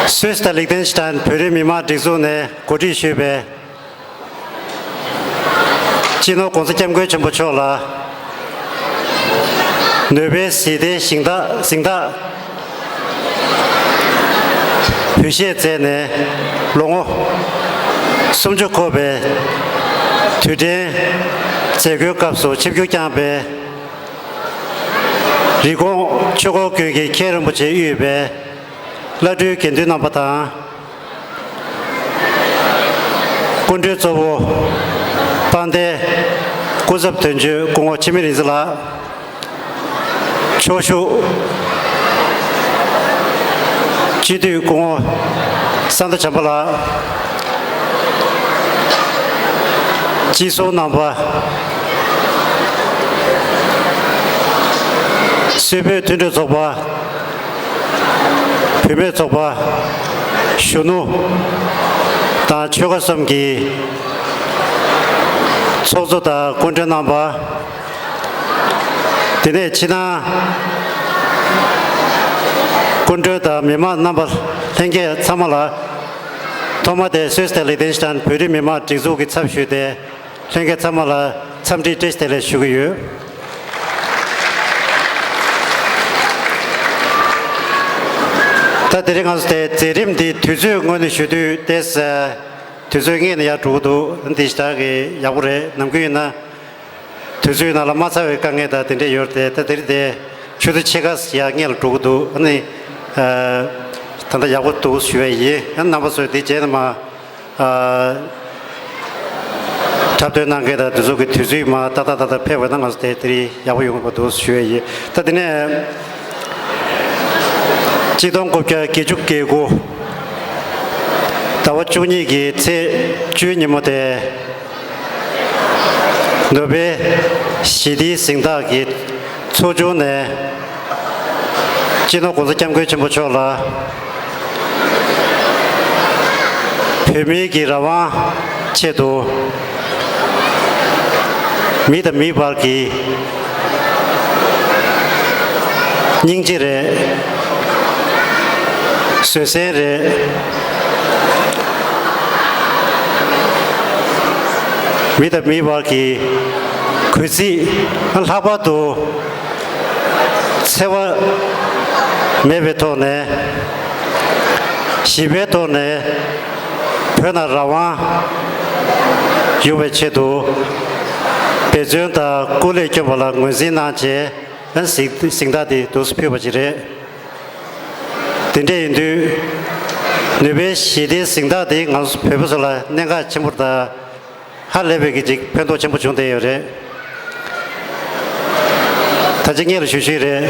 སུད་སི་དང་ལིག་ཏེན་ཤི་ཊེན་བོད་རིགས་མི་མང་སྒྲིག་འཛུགས་ནས་གོ་སྒྲིག་ཞུས་པའི་སྤྱི་ནོར་༸གོང་ས་༸སྐྱབས་མགོན་ཆེན་པོ་མཆོག་ལ་ནོ་བེལ་ཞི་བདེའི་གཟེངས་རྟགས་གཟེངས་རྟགས་འབུལ་བཞེས་མཛད་ནས། ལོ་ངོ་སུམ་ཅུ་འཁོར་བའི་དུས་དྲན་མཛད་སྒོའི་སྐབས་སུ་ཆིབས་བསྒྱུར་བསྐྱངས་པའི་རི་ཀོན་ཆོས་འཁོར་དགོན་གྱི་མཁན་རིན་པོ་ཆེ་དབུས་པའི་བླ་སྤྲུལ་དགེ་འདུན་རྣམ་པ་དང་། སྐུ་མགྲོན་གཙོ་བོ་དཔལ་ལྡན་སྐུ་ཚབ་དོན་གཅོད་སྐུ་ངོ་འཆི་མེད་རིག་འཛིན་ལགས། ཕྱོགས་བཞུགས་སྤྱི་འཐུས་སྐུ་ངོ་ས་མདོ་བྱམས་པ་ལགས། སྤྱི་ཟུར་རྣམ་པ། སུད་བོད་མཐུན་གྲོས་ཚོགས་པ། བུད་མེད་ཚོགས་པ། གཞོན་ནུ་དང་ཆོལ་ཁ་གསུམ་གྱི་ཚོགས་གཙོ་དང་སྐུ་མགྲོན་རྣམ་པ། དེ་ནས་ཕྱི་ནང་སྐུ་མགྲོན་དང་མི་མང་རྣམ་པ་ལྷན་རྒྱས་ཚང་མ་ལ། ཐོག་མ་དེ་སུད་སི་དང་ལིག་ཏེན་ཤི་ཊེན་བོད་རིགས་མི་མང་སྒྲིག་འཛུགས་ཀྱི་ཚབ་ཞུས་ཏེ། ལྷན་རྒྱས་ཚང་མ་ལ་འཚམས་འདྲི་བཀྲ་ཤིས་བདེ་ལེགས་ཞུ་གི་ཡོད། ད་དེ་རིང་ང་ཚོ་དེ་མཛད་རིམ་འདི་དུས་ཚོད་སྔོན་ནས་ཞུ་དུས་ཏེ། དུས་ཚོད་སྔས་ནས་ཡར་འགྲོ་གི་འདུག་འདི་ཞེ་དྲག་གི་ཡག་པོ་རེད། ནམ་རྒྱུན་ཡིན་ན་དུས་ཚོད་ནང་ལ་མ་ཚར་བའི་དཀའ་ངལ་དང་དེ་འདྲས་ཡོད་རེད་དེ། ད་དེ་རིང་དེ་ཆུ་ཚོད་ཕྱེད་ཀ་ཡར་སྔས་ལ་འགྲོ་གི་འདུག་ཨ་ནི། ད་ལྟ་ཡག་པོ་འདུག་ཞུ་བ་ཡིན། ཨ་ནི་རྣམ་པ་ཚོས་འདི་རྗེས་ནས་མ། ཨ། འཁྲབ་སྟོན་གནང་མཁན་དང་དེ་ཚོ་གི་དུས་ཚོད་མ་ཏག་ཏག་ཏག་ཏག་ཕེབས་པ་ན་ང་ཚོ་དེ་དེ་རིང་ཡག་པོ་ཡོང་གི་འདུག་ཞུ་ཡས་ཡིན། ད་དེ་ནས་གཅིག་སྟོང་དགུ་བརྒྱ་བརྒྱད་ཅུ་གྱ་དགུ་ཟླ་བ་བཅུ་གཉིས་ཀྱི་ཚེས་བཅུའི་ཉིན་མོ་དེ་ནོ་བེལ་ཞི་བདེའི་གཟེངས་རྟགས་ཀྱི་ཚོགས་ཆུང་ནས་སྤྱི་ནོར་༸གོང་ས་༸སྐྱབས་མགོན་ཆེན་པོ་མཆོག་ལ། བོད་མིའི་གི་རང་དབང་ཆེད་དུ། མི་དང་མིའི་བར་གྱི་སྙིང་རྗེ་རེད། བཟོད་བསྲན་རེད། མི་དང་མིའི་བར་གྱི་གུས་བརྩི། ལྷག་པར་དུ། འཚེ་བ་མེད་པའི་ཐོག་ནས། ཞི་བའི་ཐོག་ནས་བོད་ནང་རང་དབང་ཡོང་བའི་ཆེད་དུ་འབད་བརྩོན་དང་སྐུ་ལས་བསྐྱོན་པ་ལ་ངོས་འཛིན་གནང་བྱས། གཟེངས་གཟེངས་རྟགས་འདི་འདུག་སེ་ཕུལ་བ་ཅིག་རེད། དེ་འདྲ་ཡིན་དུས། ནོ་བེལ་ཞི་བདེའི་གཟེངས་རྟགས་འདི་ང་ཚོ་བོད་པ་ཚོ་ལ་གནད་འགག་ཆེན་པོ་དང་། ཧ་ལས་པའི་གི་ཅིག་ཕན་ཐོགས་ཆེན་པོ་བྱུང་བསྡད་ཡོད་རེད། ད་ཅི་སྔོན་ལ་ཞུ་ཞུས་རེད།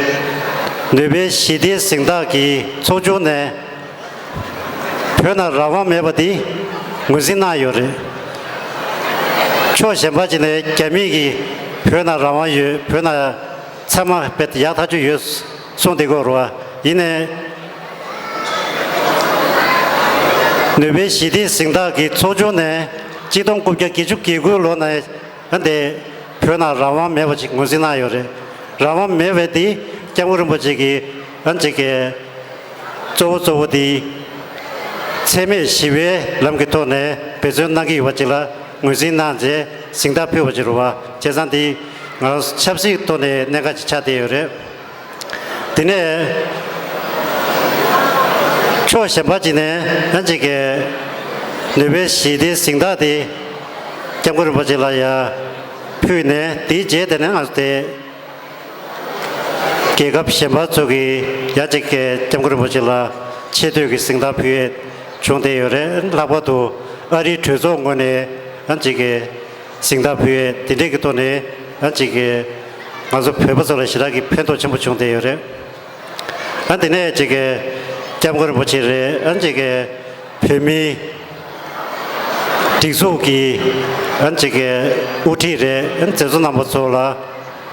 ནོ་བེལ་ཞི་བདེའི་གཟེངས་རྟགས་ཀྱི་ཚོགས་ཆུང་ནས་བོད་ནང་རང་དབང་མེད་པ་འདི་ངོས་འཛིན་གནང་ཡོད་རེད། ཕྱོགས་གཞན་པ་ཅིག་ནས་རྒྱ་མིས་ཀྱིས་བོད་ནང་རང་དབང་ཡོད། བོད་ནང་ཚང་མ་དཔེ་ཡག་ཐག་ཆོད་ཡོད་གསུངས་བསྡད་ཀྱི་ཡོད་རེད་བ། ཡིན་ནའི། ནོ་བེལ་ཞི་བདེའི་གཟེངས་རྟགས་ཀྱི་ཚོགས་ཆུང་ནས་གཅིག་སྟོང་དགུ་བརྒྱ་བརྒྱད་ཅུ་གྱ་དགུ་ལོ་ནས་ཨ་འདི་བོད་ནང་རང་དབང་མེད་པ་ཅིག་ངོས་འཛིན་གནང་ཡོད་རེད། རང་དབང་མེད་པའི་དེ་སྐྱབས་མགོན་རིན་པོ་ཆེ་གིས་ཨ་ཅིག་གི་གཙོ་བོ་གཙོ་བོ་དེ་འཚེ་མེད་ཞི་བའི་ལམ་གྱི་ཐོག་ནས་འབད་བརྩོན་གནང་གི་ཡོད་པ་ཅིག་ལ་ངོས་འཛིན་གནང་རྗེས་གཟེངས་རྟགས་ཕུལ་བ་ཅིག་རེད་བ། བྱས་ཙང་དེ་ང་རང་ཆབ་སྲིད་ཐོག་ནས་གནད་འགག་ཅིག་ཆགས་བསྡད་ཡོད་རེད། དེ་ནས་ཕྱོགས་གཞན་པ་ཅིག་ནས་ང་ཅིག་གིས་ནོ་བེལ་ཞི་བདེའི་གཟེངས་རྟགས་དེ་སྐྱབས་མགོན་རིན་པོ་ཆེ་ལ་ཡ་ཕུལ་ནས། དེའི་རྗེས་དེ་ནས་ང་ཚོ་དེ་ རྒྱལ་ཁབ་གཞན་པ་ཚོ་གིས་ཡང་ཅིག་གི་སྐྱབས་མགོན་རིན་པོ་ཆེ་ལ་ཆེ་བསྟོད་ཀྱི་གཟེངས་རྟགས་ཕུལ་ཡས་བྱུང་བསྡད་ཡོད་རེད། ལྷག་པར་དུ་ཨ་རིའི་གྲོས་ཚོགས་ངོས་ནས་ཡང་ཅིག་གི་གཟེངས་རྟགས་ཕུལ་ཡས་དེ་འདྲས་ཀྱི་ཐོག་ནས་ཡང་ཅིག་གི་ང་ཚོ་བོད་པ་ཚོ་ལ་ཞེ་དྲག་གི་ཕན་ཐོགས་ཆེན་པོ་བྱུང་བསྡད་ཡོད་རེད། ཨ་དེ་ནས་ཅིག་གི་སྐྱབས་མགོན་རིན་པོ་ཆེ་རེད། ཨ་ཅིག་གི་བོད་མིའི་སྒྲིག་འཛུགས་ཀྱི་ཨ་ཅིག་གི་དབུ་ཁྲིད་རེད། ཨ་མཛད་གཙོ་རྣམ་པ་ཚོ་ལ་ཨ་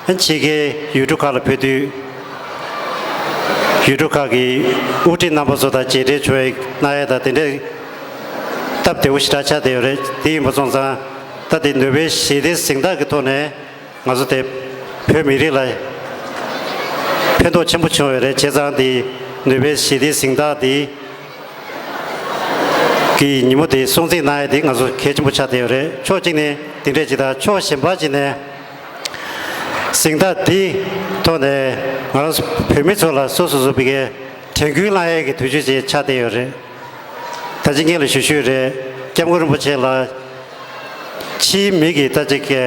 ཕྱི་རྒྱལ་ཡུལ་གྲུ་ཁག་ལ་ཕེབས་དུས་ཡུལ་གྲུ་ཁག་གི་དབུ་ཁྲིད་རྣམ་པ་ཚོ་དང་མཇལ་འཕྲད་བྱུང་ཡས་གནང་ཡས་དང་དེ་འདྲའི་སྟབས་བདེ་བོ་ཞེ་དྲག་ཆགས་བསྡད་ཡོད་རེད། དེ་ཡིན་པ་སོང་ཙང་ད་དེ་ནོ་བེལ་ཞི་བདེའི་གཟེངས་རྟགས་ཀྱི་ཐོག་ནས། ང་ཚོ་དེ་བོད་མི་རིགས་ལ་ཕན་ཐོགས་ཆེན་པོ་བྱུང་བ་རེད། བྱས་ཙང་དེ་ནོ་བེལ་ཞི་བདེའི་གཟེངས་རྟགས་དེ་གི་ཉིན་མོ་དེ་སྲུང་བརྩི་གནང་ཡས་དེ་ང་ཚོ་གལ་ཆེན་པོ་ཆགས་བསྡད་ཡོད་རེད། ཕྱོགས་གཅིག་ནས་དེ་འདྲས་ཅིག་དང་ཕྱོགས་གཞན་པ་ཅིག་ནས་གཟེངས་རྟགས་དེའི་ཐོག་ནས་ང་རང་ཚོ་བོད་མི་ཚོ་ལ་སོ་སོ་སོ་བི་གའི་དྲན་སྐུལ་གནང་ཡས་ཀྱི་དུས་ཚོད་ཅིག་ཆགས་བསྡད་ཡོད་རེད། ད་ཅི་སྔོན་ལ་ཞུ་ཞུས་རེད། སྐྱབས་མགོན་རིན་པོ་ཆེ་ལ་ཕྱིའི་མི་གིས་ད་ཅིག་གི་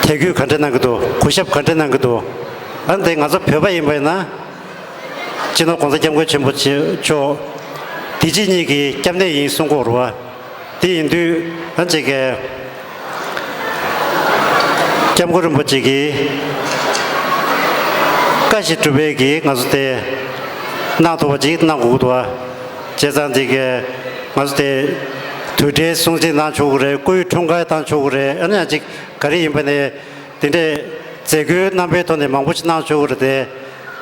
དད་གུས་ག་འདྲ་གནང་གི་འདུག་གུས་ཞབས་ག་འདྲ་གནང་གི་འདུག་ཨ་ནི་དེ་ང་ཚོ་བོད་པ་ཡིན་པ་ཡིན་ན་སྤྱི་ནོར་༸གོང་ས་༸སྐྱབས་མགོན་ཆེན་པོ་མཆོག་འདི་ཕྱི་གཉིས་ཀྱི་སྐྱབས་གནས་ཡིན་གསུང་གི་ཡོད་རེད་བ། དེ་ཡིན་དུས་ཨ་ཅིག་གི་སྐྱབས་མགོན་རིན་པོ་ཆེ་གིས་བཀའ་ཞིག་སྒྲུབ་པའི་གི་ང་ཚོ་དེ་གནང་ཐུབ་པ་ཅིག་གནང་དགོས་ཀྱི་འདུག་བ། བྱས་ཙང་ཅིག་གི་ང་ཚོ་དེ་དུས་དྲན་སྲུང་བརྩི་གནང་ཆོག་གི་རེད། སྐུའི་འཁྲུངས་སྐར་བཏང་ཆོག་གི་རེད། ཨ་ནི་ཡང་ཅིག་ག་རེ་ཡིན་པ་ནས་དེ་འདྲས་མཛད་སྒོའི་རྣམ་པའི་ཐོག་ནས་མང་པོ་ཞིག་གནང་ཆོག་གི་རེད་དེ།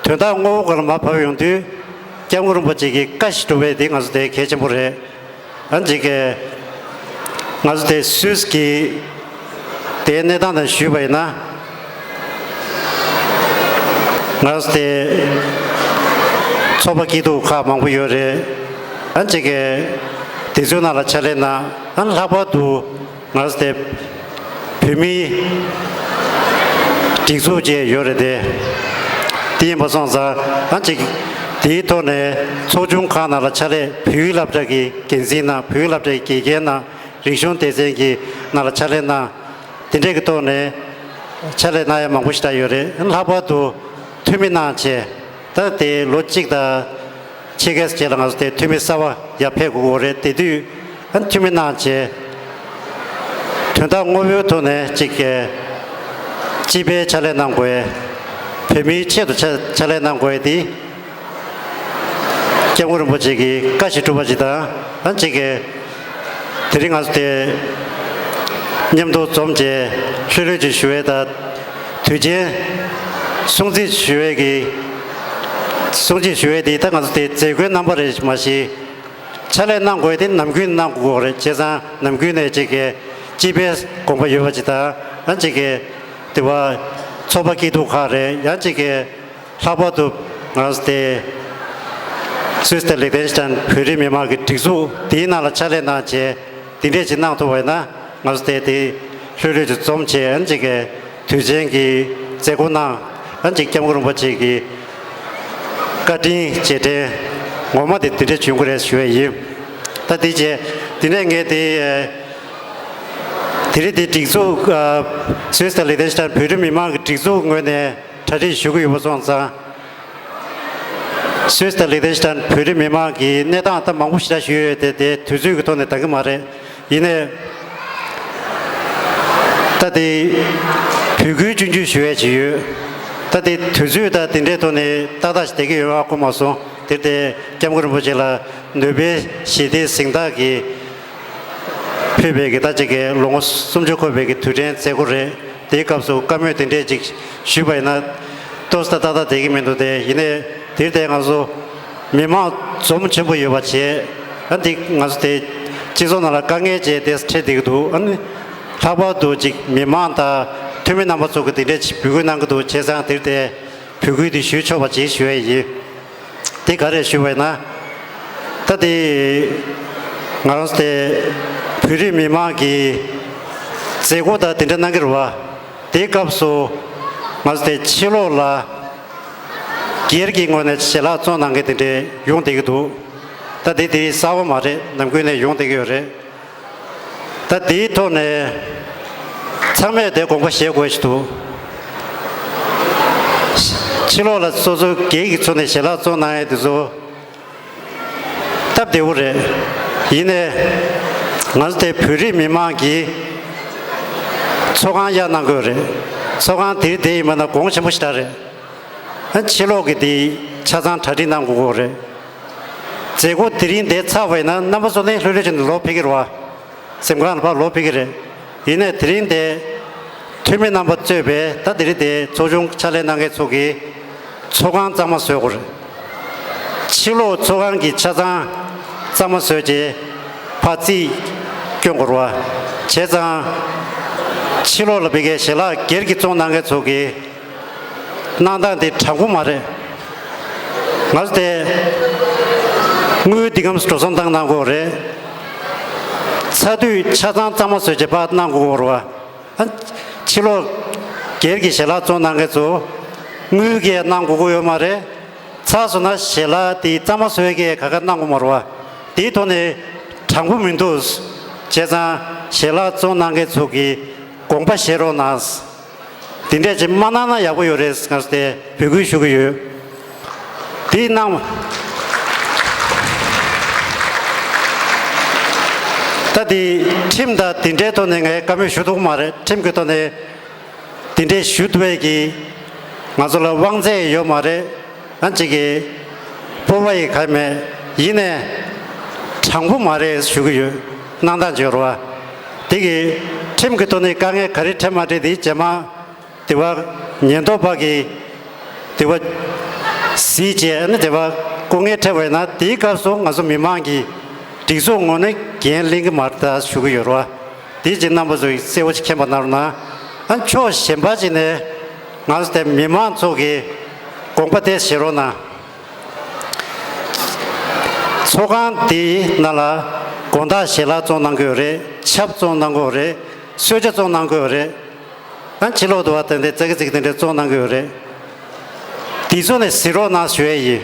དོན་དག་དངོས་པོ་སྒང་ལ་མར་བབས་ཡོང་དུས་སྐྱབས་མགོན་རིན་པོ་ཆེ་གིས་བཀའ་ཞིག་སྒྲུབ་པའི་དེ་ང་ཚོ་དེ་གལ་ཆེན་པོ་རེད། ཨ་ནི་ཅིག་གི་ང་ཚོ་དེ་སུད་སི་གི་དེའི་གནས་སྟངས་དང་ཞུས་པ་ཡིན་ན། ང་ཚོ་དེ་ཚོགས་པ་སྐྱིད་སྡུག་ཁག་མང་པོ་ཡོད་རེད། ཨ་ནི་ཅིག་གི་དེ་ཚོའི་ནང་ལ་ཕྱག་ལས་གནང་། ཨ་ནི་ལྷག་པར་དུ་ང་ཚོ་དེ་བོད་མིའི་སྒྲིག་འཛུགས་བཅས་ཡོད་རེད་དེ། དེ་ཡིན་པ་སོང་ཙང་ཨ་ནི་ཅིག་དེའི་ཐོག་ནས་ཚོགས་ཆུང་ཁག་ནང་ལ་ཕྱག་ལས། བོད་ཡིག་སློབ་གྲྭ་གི་འགན་འཛིན་གནང་། བོད་ཡིག་སློབ་གྲྭ་གི་དགེ་རྒན་གནང་། རིག་གཞུང་སྡེ་ཚན་གྱི་ནང་ལ་ཕྱག་ལས་གནང་། དེ་འདྲས་ཀྱི་ཐོག་ནས་ཕྱག་ལས་གནང་ཡ་མང་པོ་ཞིག་ད་ཡོད་རེད། ལྷག་པར་དུ་འཐུས་མི་གནང་བྱས། ད་དེ་ལོ་གཅིག་དང་ཕྱེད་ཀའི་རྗེས་ལ་ང་ཚོ་དེ་འཐུས་མི་གསར་པ་ཡར་ཕེབས་དགོས་ཀྱི་ཡོད་རེད། དེ་དུས་ཨ་འཐུས་མི་གནང་བྱས། དོན་དག་དངོས་པོའི་ཐོག་ནས་གཅིག་གི་སྤྱི་པའི་ཕྱག་ལས་གནང་དགོས། བོད་མིའི་ཆེད་དུ་ཕྱག་ཕྱག་ལས་གནང་དགོས་དེ། སྐྱབས་མགོན་རིན་པོ་ཆེ་གིས་བཀའ་ཞིག་གྲུབ་པ་ཅིག་དང་། ཨ་གཅིག་གི་དེ་རིང་ང་ཚོ་དེ་མཉམ་དུ་འཛོམས་བྱས་ལྷོད་ལྷོད་ཅིག་ཞུ་ཡས་དང་། དུས་ཆེན་སྲུང་བརྩི་ཞུ་ཡས་ཀྱི་སྲུང་བརྩི་ཞུ་ཡས་དེ་ད་ང་ཚོ་དེ་མཛད་སྒོའི་རྣམ་པ་རེད་མ་གཞི། ཕྱག་ལས་གནང་དགོས་དེ་ནམ་རྒྱུན་གནང་དགོས་རེད། བྱས་ཙང་ནམ་རྒྱུན་ནས་གཅིག་གི་སྤྱི་པའི་དགོངས་པ་ཡོད་པ་ཅིག་དང་། ཨ་གཅིག་གི་དེ་བ་ཚོགས་པ་སྐྱིད་སྡུག་ཁག་རེད། ཡང་གཅིག་གི་ལྷག་པར་དུ་ང་ཚོ་དེ་སུད་སི་དང་ལིག་ཏེན་སི་ཏན་བོད་རིགས་མི་མང་གི་སྒྲིག་འཛུགས་དེའི་ནང་ལ་ཕྱག་ལས་གནང་བྱས་དེ་འདྲས་ཅིག་གནང་ཐུབ་པ་ཡིན་ན། ང་ཚོ་དེ་དེ་ལྷོད་ལྷོད་ཅིག་འཛོམས་བྱས། ཨ་ནི་གཅིག་གི་དུས་ཆེན་གྱི་མཛད་སྒོ་གནང་། ཨ་ནི་གཅིག་སྐྱབས་མགོན་རིན་པོ་ཆེ་གི་བཀའ་དྲིན་རྗེས་དྲན་ངོ་མ་དེ་དེ་འདྲས་བྱུང་གི་རེད་ཞུ་ཡས་ཡིན། ད་དེ་རྗེས་དེ་ནས་ངས་དེ་དེ་རིང་དེ་སྒྲིག་འཛུགས་ཨ་སུད་སི་དང་ལིག་ཏེན་སི་ཏན་བོད་རིགས་མི་མང་གི་སྒྲིག་འཛུགས་ངོས་ནས་གྲ་སྒྲིག་ཞུ་གི་ཡོད་པ་སོང་ཙང་། སུད་སི་དང་ལིག་ཏེན་སི་ཏན་བོད་རིགས་མི་མང་གི་གནས་སྟངས་ད་མང་པོ་ཞེ་དྲག་ཞུ་ཡོད་དེ། དེ་དུས་ཚོད་ཀྱི་ཐོག་ནས་འདང་གི་མ་རེད། ཡིན་ནའི་ད་དེ་འབོད་སྐུལ་ཆུང་ཆུང་ཞུ་ཡས་ཅིག་ཡོད། ད་དེ་དུས་ཚོད་ད་དེ་འདྲའི་ཐོག་ནས་ཏག་ཏག་ཞིག་བསྡད་ཀྱི་ཡོད་པ་གོ་མ་སོང་། དེར་བརྟེན་སྐྱབས་མགོན་རིན་པོ་ཆེ་ལ་ནོ་བེལ་ཞི་བདེའི་གཟེངས་རྟགས་ཀྱི་ཕུལ་བའི་གི་ད་ཅིག་གི་ལོ་ངོ་སུམ་ཅུ་འཁོར་བའི་གི་དུས་དྲན་མཛད་སྒོ་རེད། དེའི་སྐབས་སུ་བཀའ་མོལ་དེ་འདྲས་ཅིག་ཞུས་པ་ཡིན་ན་ཏོག་ཙམ་ཏག་ཏག་བསྡད་ཀྱི་མི་འདུག་སྟེ། ཡིན་ནའི་དེར་བརྟེན་ང་ཚོ་མི་མང་འཛོམས་ཆེན་པོ་ཡོད་པ་བྱས། ཨ་འདི་ང་ཚོ་དེ་སྤྱི་ཚོགས་ནང་ལ་དཀའ་ངལ་ཅིག་དེ་འཕྲད་བསྡད་ཀྱི་འདུག་ཨ་ནི་ལྷག་པར་དུ་ཅིག་མི་མང་དང་འཐུས་མི་རྣམ་པ་ཚོ་གི་དེ་འདྲས་ཅིག་འབོད་སྐུལ་གནང་གི་འདུག་བྱས་ཙང་དེར་བརྟེན་འབོད་སྐུལ་དེ་ཞུས་ཆོག་པ་ཅིག་ཞུ་ཡས་ཡིན། དེ་ག་རེ་ཞུ་བས་ན། ད་དེ་ང་རང་ཚོ་དེ་བོད་རིགས་མི་མང་གི་མཛད་སྒོ་དང་དེ་འདྲ་གནང་གི་རེད་བ། དེའི་སྐབས་སུ་ང་ཚོ་དེ་ཕྱི་ལོགས་ལ་སྒེར་གྱི་ངོས་ནས་ཞལ་ལག་བཙོང་གནང་མཁན་དེ་འདྲས་ཡོང་བསྡད་ཀྱི་འདུག་ད་དེ་དེ་གསར་པ་མ་རེད། ནམ་རྒྱུན་ནས་ཡོང་བསྡད་ཀྱི་ཡོད་རེད། ད་དེའི་ཐོག་ནས་ཚང་མས་དེ་དགོངས་པ་བཞེས་དགོས་ཞིག་འདུག་ཕྱི་ལོགས་ལ་སོ་སོའི་སྒེར་གྱི་ཚུལ་ནས་ཞལ་ལག་བཙོང་གནང་ཡས་དེ་ཚོ་སྟབས་བདེ་བོ་རེད། ཡིན་ནའི་ང་ཚོ་དེ་བོད་རིགས་མི་མང་གིས་ཚོགས་ཁང་གཡར་གནང་དགོས་རེད། ཚོགས་ཁང་དེ་རིང་དེ་ཡིན་པ་ན་གོང་ཆེན་པོ་ཞེ་དྲག་རེད། ཨ་ཕྱི་ལོགས་ཀྱི་དེ་ཆ་ཚང་གྲ་སྒྲིག་གནང་དགོས་ཀྱི་རེད། མཛད་སྒོ་དེ་རིང་དེ་ཚར་བ་ཡིན་ན་རྣམ་པ་ཚོ་ནི་ལྷོད་ལྷོད་བྱས་ནས་ལོག་ཕེབས་ཀྱི་རེད་བ། གཟིམ་ཁང་ལ་ཕར་ལོག་ཕེབས་ཀྱི་རེད། ཡིན་ནའི་དེ་རིང་དེ་འཐུས་མི་རྣམ་པ་གཙོས་པའི་ད་དེ་རིང་དེ་ཚོགས་ཆུང་ཕྱག་ལས་གནང་མཁན་ཚོ་གིས་ཚོགས་ཁང་གཙང་མ་བཟོ་དགོས་རེད། ཕྱི་ལོགས་ཚོགས་ཁང་གི་ཆ་ཚང་གཙང་མ་བཟོས་རྗེས་ཕར་རྩིས་སྐྱོན་དགོས་རེད་བ། བྱས་ཙང་ཕྱི་ལོགས་ལ་ཕ་གིའི་ཞལ་ལག་སྒེར་གྱི་བཙོང་གནང་མཁན་ཚོ་གིས་གནང་སྟངས་དེ་དྲང་པོ་མ་རེད། ང་ཚོ་དེ་དངུལ་འདི་གམ་འགྲོ་སོང་བཏང་གནང་དགོས་རེད། ཚ་དུས་ཆ་ཚང་གཙང་མ་བཟོས་བྱས་ཕར་གནང་དགོས་རེད་བ། ཨ་ཕྱི་ལོགས་སྒེར་གྱི་ཞལ་ལག་བཙོང་གནང་མཁན་ཚོ་དངུལ་གྱིས་གནང་དགོས་ཀྱི་ཡོད་མ་རེད། ཚར་སོང་ན་ཞལ་ལག་དེ་གཙང་མ་བཟོས་ཀྱི་ག་ག་གནང་དགོས་མ་རེད་བ། དེའི་ཐོག་ནས་དྲང་པོ་མི་འདུག་བྱས་ཙང་ཞལ་ལག་བཙོང་གནང་མཁན་ཚོ་གིས་དགོངས་པ་བཞེས་རོགས་གནང་། དེ་འདྲས་ཅིག་མ་གནང་ན་ཡག་པོ་ཡོད་རེད་ཟེར་ང་ཚོ་དེ་འབོད་སྐུལ་ཞུ་གི་ཡོད། དེ་གནང་། ད་དེ་ཁྲིམས་དང་དེ་འདྲའི་ཐོག་ནས་ངས་བཀའ་མོལ་ཞུ་ཐུབ་ཀྱི་མ་རེད། ཁྲིམས་ཀྱི་ཐོག་ནས་དེ་འདྲས་ཞུ་ཐུབ་པའི་གི་ང་ཚོ་ལ་དབང་ཚད་ཡོད་མ་རེད། ཨ་ཅིག་གི་སྤོབས་པ་ཡི་ག་མེད། ཡིན་ནའི་དྲང་པོ་མ་རེད་ཞུ་གི་ཡོད། གནང་སྟངས་བརྗོད་རོགས། དེ་གི་ཁྲིམས་ཀྱི་ཐོག་ནས་དཀའ་ངལ་ག་རེ་འཕྲད་མ་འཕྲད་དེ་རྗེས་མ་དེ་བ་ཉེན་རྟོག་པ་གིས་དེ་བ་གཟིགས་བྱས་ཨ་ནི་དེ་བ་སྐུ་ངལ་འཕྲད་པ་ཡིན་ན་དེའི་སྐབས་སུ་ང་ཚོ་མི་མང་གི་སྒྲིག་འཛུགས་ངོས་ནས་འགན་ལེན་གྱི་མ་རེད་ད་ཞུ་གི་ཡོད་རོགས། དེ་རྗེས་རྣམ་པ་ཚོས་གསལ་བོ་ཞིག་མཁྱེན་པ་གནང་རོགས་གནང་། ཨ་ཕྱོགས་གཞན་པ་ཅིག་ནས་ང་ཚོ་དེ་མི་མང་ཚོ་གིས་དགོངས་པ་དེ་བཞེས་རོགས་གནང་། ཚོགས་ཁང་དེའི་ནང་ལ་དགོང་དག་ཞལ་ལག་བཙོང་གནང་གི་ཡོད་རེད། ཆབ་བཙོང་གནང་གི་ཡོད་རེད། གསོལ་ཇ་བཙོང་གནང་གི་ཡོད་རེད། ཨ་ཕྱི་ལོགས་དུ་བ་དེ་འདྲའི་ཙག་གི་ཙིག་དེ་འདྲའི་བཙོང་གནང་གི་ཡོད་རེད། དེ་ཚོ་ནས་གཟིགས་རོགས་གནང་ཞུ་ཡས་ཡིན།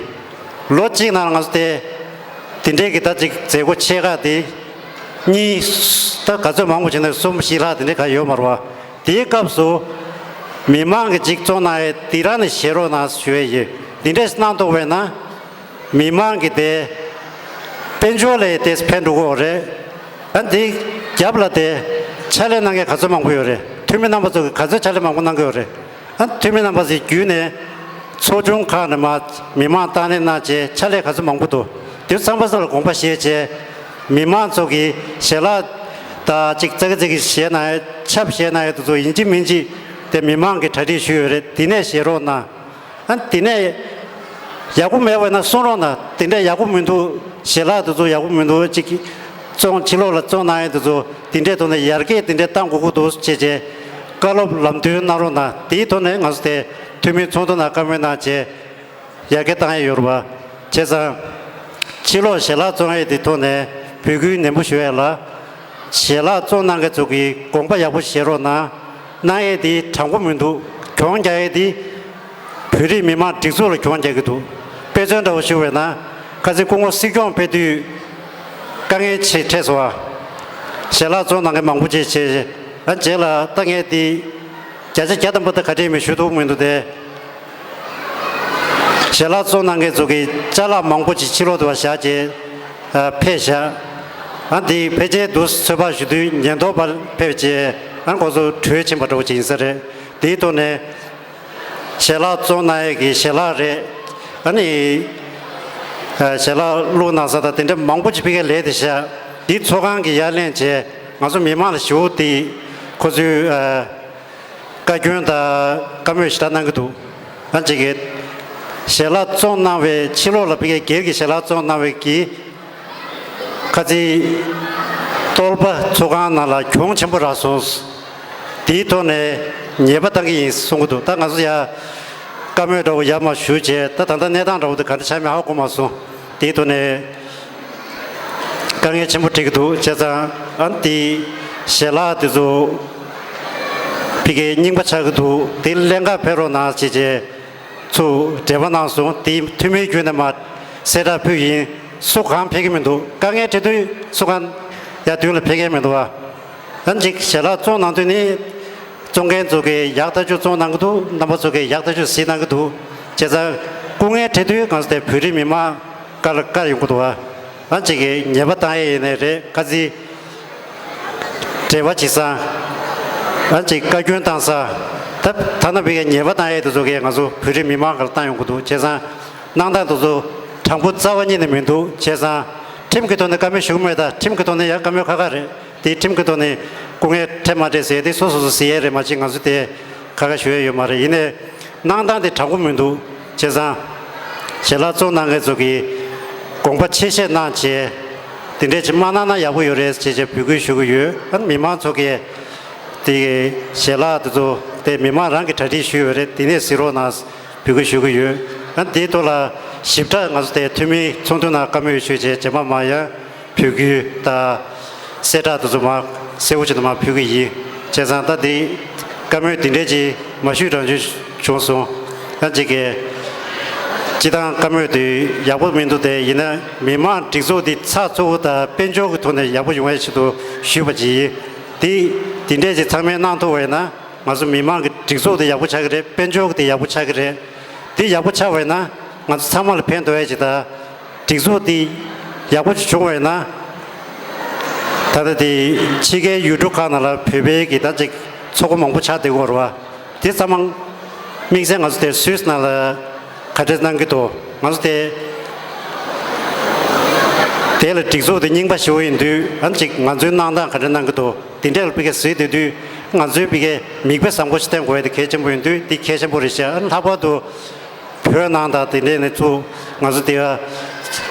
ལོ་གཅིག་ནང་ལ་ང་ཚོ་དེ་དེ་འདྲའི་གི་ད་ཅིག་མཛད་སྒོ་ཆེ་ཁག་དེ་གཉིས་ད་ག་ཚོད་མང་པོ་བྱས་ན་གསུམ་བཞི་ལྷག་དེ་འདྲའི་ག་ཡོད་མ་རེད་བ། དེའི་སྐབས་སུ་མི་མང་གི་ཅིག་བཙོང་གནང་ཡས་དེ་རང་ནས་བཞེས་རོགས་གནང་ཞུ་ཡས་ཡིན། དེ་འདྲས་གནང་ཐུབ་པས་ན། མི་མང་གི་དེ་དཔལ་འབྱོར་ལ་དེ་ཕན་འགྲོ་གི་རེད། ཨ་འདི་རྒྱབ་ལ་དེ་ཕྱག་ལས་གནང་མཁན་ག་ཚོད་མང་པོ་ཡོད་རེད། འཐུས་མི་རྣམ་པ་ཚོ་གི་ག་ཚོད་ཕྱག་ལས་མང་པོ་གནང་གི་ཡོད་རེད། ཨ་འཐུས་མི་རྣམ་པ་ཚོའི་བརྒྱུད་ནས་ཚོགས་ཆུང་ཁག་ནས་མ་མི་མང་བཏང་གནས་གནང་བྱས་ཕྱག་ལས་ག་ཚོད་མང་པོ་འདུག་དེ་ཚང་མ་ཚོ་ལ་དགོངས་པ་བཞེས་བྱས་མི་མང་ཚོ་གི་ཞལ་ལག་དང་ཅིག་ཙག་གི་ཙིག་གི་བཞེས་གནང་ཡས་ཆབ་བཞེས་གནང་ཡས་དེ་ཚོ་ཡིན་གཅིག་མིན་གཅིག་དེ་མི་མང་གི་གྲ་སྒྲིག་ཞུས་ཡོད་རེད། དེ་ནས་བཞེས་རོགས་གནང་། ཨ་དེ་ནས་ཡག་པོ་མེད་པ་ན་གསུང་རོགས་གནང་། དེ་འདྲ་ཡག་པོ་མི་འདུག་ཞལ་ལག་དེ་ཚོ་ཡག་པོ་མི་འདུག་ཅིག་བཙོང་ཕྱི་ལོགས་ལ་བཙོང་གནང་ཡས་དེ་ཚོ་དེ་འདྲའི་ཐོག་ནས་ཡར་རྒྱས་དེ་འདྲ་གཏང་དགོས་ཀྱི་འདུག་ཅེས་བྱས་བཀའ་སློབ་ལམ་སྟོན་གནང་རོགས་གནང་། དེའི་ཐོག་ནས་ང་ཚོ་དེ་འཐུས་མིའི་ཚོགས་འདུ་ནང་བཀའ་མོལ་གནང་བྱས་ཡར་རྒྱས་གཏང་ཡས་ཡོད་རེད་པ། བྱས་ཙང་ཕྱི་ལོགས་ཞལ་ལག་བཙོང་ཡས་དེ་ཐོག་ནས་འབོད་སྐུལ་ནན་པོ་ཞུ་ཡས་ལ། ཞལ་ལག་བཙོང་གནང་མཁན་ཚོ་གིས་དགོངས་པ་ཡག་པོ་བཞེས་རོགས་གནང་། གནང་ཡས་དེ་དྲང་པོ་མི་འདུག་གྱོང་རྒྱག་ཡས་དེ་བོད་རིགས་མི་མང་སྒྲིག་འཛུགས་ལ་གྱོང་རྒྱག་གི་འདུག་དཔེ་མཚོན་འདྲ་བོ་ཞུ་བས་ན་ཁ་སང་སྐུ་ངོ་སྲིད་སྐྱོང་ཕེབས་དུས་དཀའ་ངལ་ཆེ་འཕྲད་སོང་བ། ཞལ་ལག་བཙོང་གནང་མཁན་མང་པོ་ཅིག་བྱས། ཨ་རྗེས་ལ་ད་ངས་དེ་བརྒྱ་ཆ་བརྒྱ་ཐམ་པ་ད་ག་འདྲས་མི་ཞུ་ཐུབ་མི་འདུག་སྟེ། ཞལ་ལག་བཙོང་གནང་མཁན་ཚོ་གིས་ཅ་ལག་མང་པོ་ཅིག་ཕྱི་ལོགས་དུ་བ་བཞག་རྗེས་ཨ་ཕེབས་བཞག་ཨ་འདི་ཕལ་ཆེར་དུ་ཚོད་དཔག་ཞུ་དུས་ཉེན་རྟོག་པ་ཕེབས་རྗེས་ཨ་ཁོ་ཚོ་བྲོས་ཕྱིན་པ་འདྲ་བོ་ཅིག་ཡིན་ས་རེད། དེའི་ཐོག་ནས་ཞལ་ལག་བཙོང་གནང་ཡས་ཀྱི་ཞལ་ལག་རེད། ཨ་ནི་ཨ་ཞལ་ལག་བླུགས་གནང་ས་དང་དེ་འདྲ་མང་པོ་ཅིག་ཕ་གིར་ལས་དེ་བཞག་འདི་ཚོགས་ཁང་གིས་ཡར་ལེན་བྱས་ང་ཚོ་མི་མང་ལ་ཞུ་དེ་ཁོ་ཚོས་ཨ། བཀའ་བཀྱོན་དང་བཀའ་མོལ་ཞེ་དྲག་གནང་གི་འདུག་ཨ་ཅིག་གིས་ཞལ་ལག་བཙོང་གནང་བའི་ཕྱི་ལོགས་ལ་ཕ་གིའི་སྒེར་གྱི་ཞལ་ལག་བཙོང་གནང་བའི་གི་ཁ་ཚིག་རྟོལ་པ་ཚོགས་ཁང་ནང་ལ་གྱོང་ཆེན་པོ་རག་སོང་། དེའི་ཐོག་ནས་ཉེས་པ་བཏང་གི་ཡིན་གསུང་གི་འདུག་ད་ང་ཚོ་ཡ་བཀའ་མོལ་འདྲ་བོ་ཡར་མར་ཞུས་བྱས་ད་ད་ལྟ་གནས་སྟངས་འདྲ་བོ་དེ་ག་འདྲ་ཆགས་མིན་ཧ་གོ་མ་སོང་། དེའི་ཐོག་ནས། དཀའ་ངལ་ཆེན་པོ་འཕྲད་ཀྱི་འདུག་བྱས་ཙང་ཨ་ནི་དེ་ཞལ་ལག་དེ་ཚོ་ཕ་གིའི་རྙིང་པ་ཆགས་ཀྱི་འདུག་དེ་ལེན་ག་ཕེབས་རོགས་གནང་ཞེས་བྱས་ཚུར་འབྲེལ་བ་གནང་སོང་། དེ་འཐུས་མིའི་བརྒྱུད་ནས་མར་གསལ་བསྒྲགས་ཕུལ་ཡིན། སུ་གང་ཕེབས་ཀྱི་མི་འདུག་དཀའ་ངལ་འཕྲད་དུས་སུ་གང་ཡར་མདུན་ལ་ཕེབས་མཁན་མི་འདུག་བ། ཨ་ནི་ཅིག་ཞལ་ལག་བཙོང་གནང་དུས་ནི། བཙོང་མཁན་ཚོ་གིས་ཡག་ཐག་ཆོད་བཙོང་གནང་གི་འདུག་རྣམ་པ་ཚོ་གིས་ཡག་ཐག་ཆོད་གཟིགས་གནང་གི་འདུག་བྱས་ཙང་སྐུ་ངལ་འཕྲད་དུས་ང་ཚོ་དེ་བོད་རིགས་མི་མང་བཀའ་ལ་བཀའ་ཡོང་གི་འདུག་བ། ཨ་ཅིག་གིས་ཉེས་པ་བཏང་ཡས་ཡིན་ནའི་རེད། ག་ཚིག་འབྲེལ་བ་བྱེད་སང་། ཨ་ཅིག་བཀའ་བཀྱོན་བཏང་ས། ད་ཐ་ན་བི་གའི་ཉེས་པ་བཏང་ཡས་དེ་ཚོ་གས་ང་ཚོ་བོད་རིགས་མི་མང་བཀའ་ལ་བཏང་ཡོང་གི་འདུག་བྱས་ཙང་། གནང་སྟངས་དེ་ཚོ་དྲང་པོ་རྩ་བ་ཉིད་ནས་མི་འདུག་བྱས་ཙང་། ཁྲིམས་ཀྱི་ཐོག་ནས་བཀའ་མོལ་ཞུ་གི་མེད། ད་ཁྲིམས་ཀྱི་ཐོག་ནས་ཡང་བཀའ་མོལ་ཁ་ཁ་རེད། དེ་ཁྲིམས་ཀྱི་ཐོག་ནས་སྐུ་ངལ་འཕྲད་མ་འཕྲད་ཟེར་དེ་སོ་སོ་སོ་ཟེར་ཡས་རེད། མ་གཞི་ང་ཚོ་དེ་ཁ་ཁ་ཞུ་ཡས་ཡོད་མ་རེད། ཡིན་ནའི་གནང་སྟངས་དེ་དྲང་པོ་མི་འདུག་བྱས་ཙང་། ཞལ་ལག་བཙོང་གནང་མཁན་ཚོ་གིས་དགོངས་པ་ཆེ་བཞེས་གནང་བྱས། དེ་འདྲས་ཅིག་མ་གནང་ན་ཡག་པོ་ཡོད་རེད་ཅེས་བྱས་འབོད་སྐུལ་ཞུ་གི་ཡོད། ཨ་ནི་མི་མང་ཚོ་གིས་དེ་གི་ཞལ་ལག་དེ་ཚོ་དེ་མི་མང་རང་གིས་གྲ་སྒྲིག་ཞུས་ཡོད་རེད། དེ་ནས་གཟིགས་རོགས་གནང་འབོད་སྐུལ་ཞུ་གི་ཡོད། ཨ་ནི་དེའི་ཐོག་ལ་ཞིབ་ཕྲ་ང་ཚོ་དེ་འཐུས་མི་ཚོགས་འདུ་ནང་བཀའ་མོལ་ཞུས་བྱས་རྗེས་མ་མ་ཡང་། བོད་བརྒྱུད་དང་གསལ་བསྒྲགས་དེ་ཚོ་མ་གསལ་པོ་བྱས་ནས་མ་ཕུལ་གི་ཡིན། བྱས་ཙང་ད་འདི་བཀའ་མོལ་འདི་འདྲས་ཅིག་མ་ཞུས་རང་ཞུས་བྱུང་སོང་། ད་ཅིག་གི་སྤྱི་བཏང་བཀའ་མོལ་དེ་ཡག་པོ་མི་འདུག་དེ་ཡིན་ན་མི་མང་སྒྲིག་འཛུགས་འདི་ཚགས་ཚུད་པོ་དང་དཔལ་འབྱོར་གྱི་ཐོག་ནས་ཡག་པོ་ཡོང་བའི་ཆེད་དུ་ཞུས་པ་ཅིག་ཡིན། འདི་འདི་འདྲས་ཅིག་ཚང་མས་གནང་ཐུབ་པ་ཡིན་ན། ང་ཚོ་མི་མང་གི་སྒྲིག་འཛུགས་དེ་ཡག་པོ་ཆགས་ཀྱི་རེད། དཔལ་འབྱོར་གྱི་དེ་ཡག་པོ་ཆགས་ཀྱི་རེད། དེ་ཡག་པོ་ཆགས་པ་ཡིན་ན་ང་ཚོ་ཚང་མ་ལ་ཕན་ཐོགས་ཡས་ཅིག་དང་། སྒྲིག་འཛུགས་དེ་ཡག་པོ་ཅིག་བྱུང་བ་ཡིན་ན། ད་ལྟ་དེ་ཕྱི་རྒྱལ་ཡུལ་གྲུ་ཁག་ནང་ལ་བོད་པའི་གི་ད་ཅིག་ཚོགས་པ་མང་པོ་ཆགས་བསྡད་ཡོད་རེད་བ། དེ་ཚང་མ་དམིགས་བསལ་ང་ཚོ་དེ་སུད་སི་ནང་ལ་ག་འདྲས་གནང་གི་འདུག་ང་ཚོ་དེ་དེ་ལ་སྒྲིག་འཛུགས་དེ་རྙིང་པ་ཞེ་པོ་ཡིན་དུས། ཨ་ནི་ཅིག་ང་ཚོའི་གནང་སྟངས་ག་འདྲས་གནང་གི་འདུག་དེ་འདྲས་ལ་ཕ་གིར་གཟིགས་བསྡད་དུས། ང་ཚོའི་ཕ་གིར་མིག་དཔེ་བཟང་པོ་ཞིག་བསྟན་དགོས་ཡ་དེ་གལ་ཆེན་པོ་ཡིན་དུས། དེ་གལ་ཆེན་པོ་རེད་ཤག་ཨ་ནི་ལྷག་པར་དུ་བོད་ནང་དང་དེ་འདྲས་ནས་ཚུར་ང་ཚོ་དེ་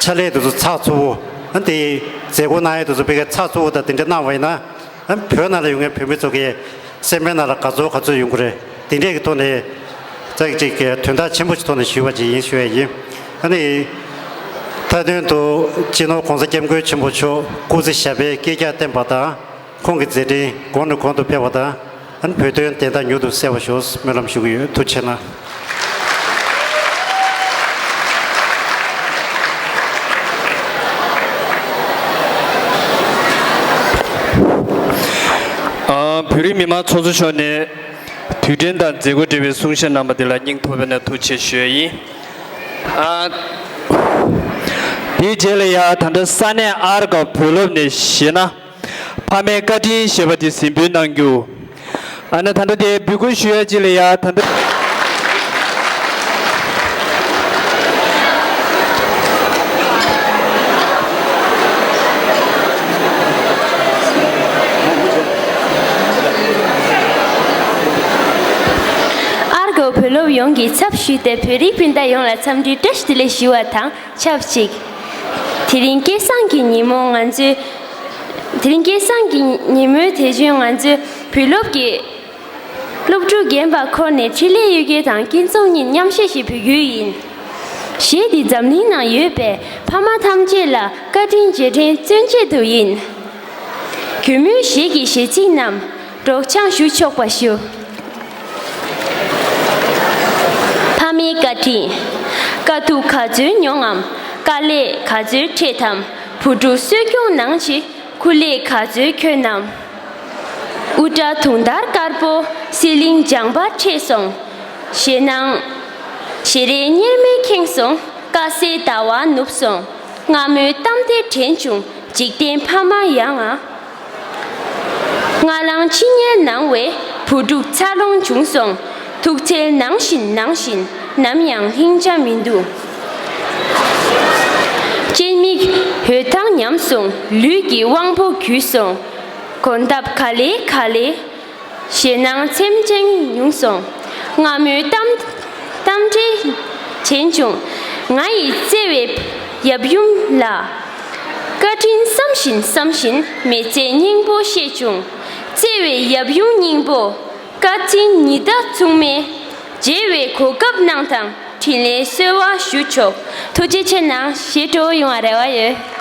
ཕྱག་ལས་དེ་ཚོ་ཚགས་ཚུད་པོ། ཨ་ནི་དེ་མཛད་སྒོ་གནང་ཡ་དེ་ཚོ་ཕ་གིར་ཚགས་ཚུད་པོ་དང་དེ་འདྲས་གནང་བ་ཡིན་ན། ཨ་ནི་བོད་ནང་ལ་ཡོད་མཁན་བོད་མི་ཚོ་གི་སེམས་པའི་ནང་ལ་དགའ་ཚོར་ག་ཚོད་ཡོང་གི་རེད། དེ་འདྲས་ཀྱི་ཐོག་ནས་ཙག་ཅིག་གི་དོན་དག་ཆེན་པོ་ཞིག་ཐོག་ནས་ཞུས་པ་ཅིག་ཡིན་ཞུ་ཡ་ཡིན། ཨ་ནི་མཐའ་དོན་དུ་སྤྱི་ནོར་༸གོང་ས་༸སྐྱབས་མགོན་ཆེན་པོ་མཆོག་སྐུ་ཚེ་ཞབས་པད་བསྐལ་བརྒྱར་བརྟན་པ་དང་། ཁོང་གི་མཛད་འཕྲིན་གོང་ནས་གོང་དུ་འཕེལ་བ་དང་། ཨ་ནི་བོད་དོན་བདེན་མཐའ་མྱུར་དུ་གསལ་བར་ཤོག་སྨོན་ལམ་ཞུ་གི་ཡོད། ཐུགས་རྗེ་གནང་། ཨ། བོད་རིགས་མི་མང་ཚོགས་གཙོ་མཆོག་ནས་དུས་དྲན་དང་མཛད་སྒོ་འབྲེལ་བའི་གསུང་བཤད་གནང་བ་དེ་ལ་སྙིང་ཐག་པ་ནས་ཐུགས་རྗེ་ཆེ་ཞུ་ཡ་ཡིན། ཨ། དེའི་རྗེས་ལ་ཡ་ད་ལྟ་ས་གནས་ཨར་ག་བོད་སློབ་ནས་གཞས་སྣ་ཕ་མའི་བཀའ་དྲིན་ཞེས་པ་དེ་གཟིགས་འབུལ་གནང་རྒྱུ། ཨ་ནི་ད་ལྟ་དེ་འབོད་སྐུལ་ཞུ་ཡ་ཅིག་ལ་ཡ་ད་ལྟ། ཨར་ག་བོད་སློབ་ཡོངས་ཀྱི་ཚབ་ཞུས་ཏེ་བོད་རིགས་སྤུན་ཟླ་ཡོངས་ལ་འཚམས་འདྲི་བཀྲ་ཤིས་བདེ་ལེགས་ཞུ་བ་དང་ཆབས་ཅིག་དེ་རིང་སྐལ་བཟང་གི་ཉིན་མོ་ང་ཚོས། དེ་རིང་སྐལ་བཟང་གི་ཉིན་མོའི་དུས་ཆེན་ང་ཚོས་བོད་སློབ་ཀྱི་སློབ་ཕྲུག་རྒན་པ་འཁོར་ནས་འཕྲིན་ལས་གཡུལ་འགྱེད་དང་ཀུན་རྫོབ་གཉིས་མཉམ་བཞག་ཞིག་འབུལ་རྒྱུ་ཡིན། གཞས་འདི་འཛམ་གླིང་ནང་ཡོད་པའི་ཕ་མ་ཐམས་ཅད་ལ་བཀའ་དྲིན་རྗེས་དྲན་མཚོན་ཆེད་དུ་ཡིན། གུས་མོས་གཞས་ཀྱི་གཞས་ཚིག་རྣམས་སྒྲོག་སྦྱང་ཞུ་ཆོག་པ་ཞུ། ཕ་མའི་བཀའ་དྲིན། དཀའ་སྡུག་ག་ཚོད་མྱོང་ངམ། དཀའ་ལས་ག་ཚོད་འཕྲད་དམ། བུ་ཕྲུག་གསོ་སྐྱོང་གནང་ཆེད་སྐུ་ལས་ག་ཚོད་འཁྱོལ་ནམ། དབུ་སྐྲ་དུང་ལྟར་དཀར་པོ་སི་ལིང་ལྗང་པ་འཕྲད་སོང་། ཞེད་སྣང་། ཞལ་རས་གཉེར་མས་ཁེངས་སོང་། དཀའ་སེལ་ཟླ་བ་ནུབ་སོང་། སྔ་མོའི་གཏམ་དེ་དྲན་བྱུང་། འཇིག་རྟེན་ཕ་མ་ཡ་ང་། ང་རང་ཕྱི་ཉལ་ནང་བའི་བུ་ཕྲུག་འཚར་ལོངས་བྱུང་སོང་། ཐུགས་འཚེར་ནང་བཞིན་ནང་བཞིན་ནམ་ཡང་ལྷིང་འཇགས་མི་འདུག་སྤྱན་མིག་འོད་མདངས་ཉམས་སོང་། ལུས་ཀྱི་དབང་པོ་འགུལ་སོང་། གོམ་སྟབས་ག་ལེ་ག་ལེ། ཞེད་སྣང་སེམས་ཅན་ཉུང་སོང་། སྔ་མོའི་གཏམ་གཏམ་འདྲེ་དྲན་བྱུང་། ང་ཡི་བརྩེ་བའི་ཡབ་ཡུམ་ལ། བཀའ་དྲིན་བསམ་བཞིན་བསམ་བཞིན་མི་ཚེ་སྙིང་པོ་བཤད་བྱུང་། བརྩེ་བའི་ཡབ་ཡུམ་སྙིང་པོ། བཀའ་དྲིན་ཉི་ཟླ་མཚུངས་མེད། མཇལ་བའི་གོ་སྐབས་གནང་དང་། འཕྲིན་ལས་གསོལ་བ་ཞུ་ཆོག་ཐུགས་རྗེ་ཆེ་གནང་། ཞེས་སྤྲོ་བོ་ཡོང་བ་རེ་བ་ཡོད།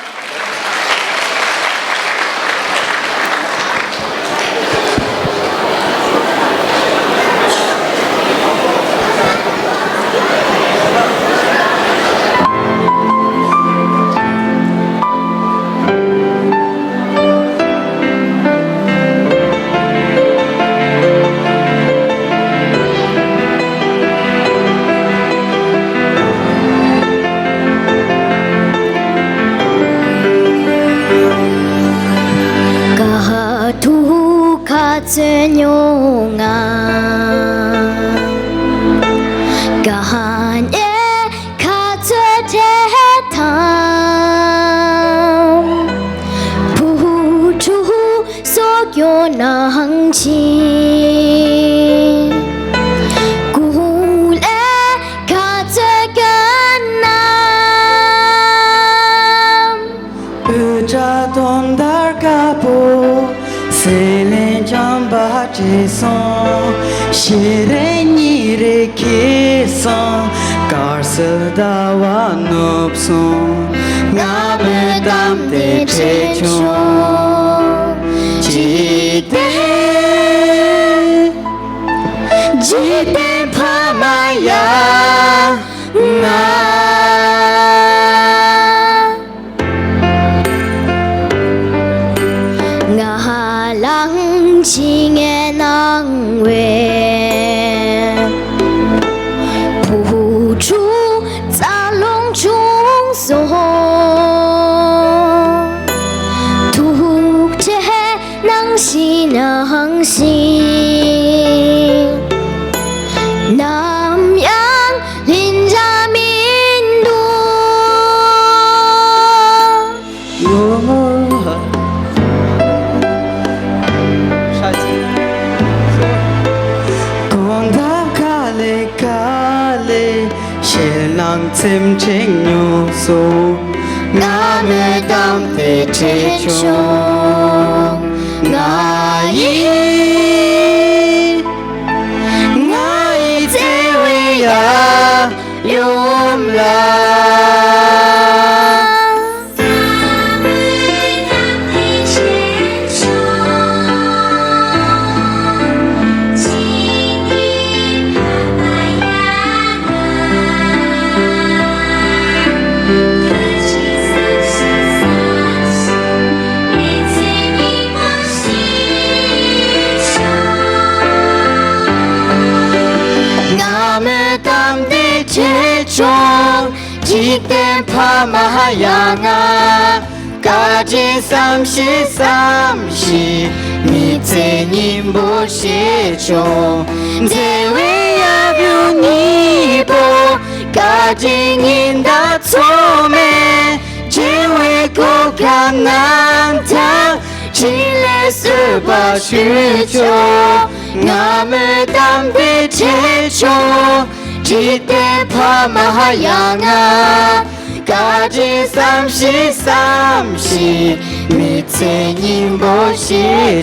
ཞལ་རས་ཉིན་རེ་འཁྱིལ་སོང་། དཀར་གསལ་ཟླ་བ་ནུབ་སོང་། ང་མོས་གཏམ་དེ་དྲན་བྱུང་། འཇིག་རྟེན། འཇིག་རྟེན་ཕ་མ་ཡ་ང་། ང་རང་ཅི་ངན་སྣང་བས། བུ་ཕྲུག་རྩ་རླུང་བྱུང་སོང་། ཐུགས་ཁྲལ་ནང་བཞིན་ནང་བཞིན། ནམ་ཡང་ལྷིང་འཇགས་མི་འདུག་གོམ་སྟབས་ག་ལེ་ག་ལེ། ཞེད་སྣང་ཚེམས་ཆེན་ཉུང་སོང་། ང་མོས་གཏམ་དེ་དྲན་བྱུང་། ང་ཡི། ང་ཡི་བརྩེ་བའི་ཡབ་ཡུམ་ལགས། ང་མོས་གཏམ་འདི་བྱས་ཆོག་འཇིག་རྟེན་ཕ་མ་ཡ་ང་། བཀའ་དྲིན་བསམ་ཤེས་བསམ་ཤེས། མི་ཚེ་སྙིང་པོ་བྱས་ཆོག་མཛེས་པའི་ཡབ་ཡུམ་གཉིས་པོ། བཀའ་དྲིན་ཉི་ཟླ་མཚོ་མེ། བརྗེ་བའི་གོ་སྐབས་གནང་དང་། འཕྲིན་ལས་གསོལ་བ་ཞུ་ཆོག་ང་མོས་གཏམ་འདི་བྱས་ཆོག་འཇིག་རྟེན་ཕ་མ་ཡ་ང་། བཀའ་དྲིན་བསམ་ཤེས་བསམ་ཤེས། མི་ཚེ་སྙིང་པོ་བྱས་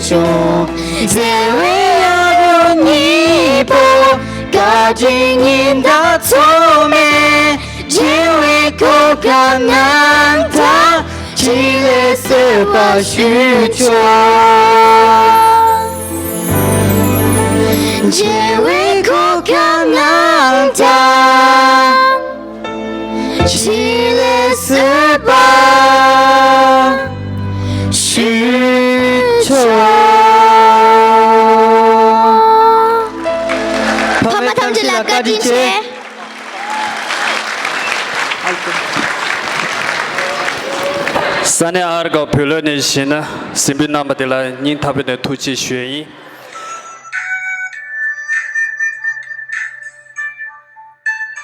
ཆོག་མཛེས་པའི་ཡབ་ཡུམ་གཉིས་པོ། བཀའ་དྲིན་ཉི་ཟླ་མཚོ་མེ། བརྗེ་བའི་གོ་སྐབས་གནང་དང་། འཕྲིན་ལས་གསོལ་བ་ཞུ་ཆོག་བརྗེ་བའི་གོ་སྐབས་གནང་དང་། འཕྲིན་ལས་གསོལ་བ་ཞུ་ཆོག་ཕ་མ་ཐམས་ཅད་ལ་བཀའ་དྲིན་ཆེ། ས་གནས་ཨར་ཀ་བོད་ལུགས་ནས་བཞེངས་ན་གཟིགས་འབུལ་གནང་བ་དེ་ལ་སྙིང་ཐག་པ་ནས་ཐུགས་རྗེ་ཞུ་ཡ་ཡིན།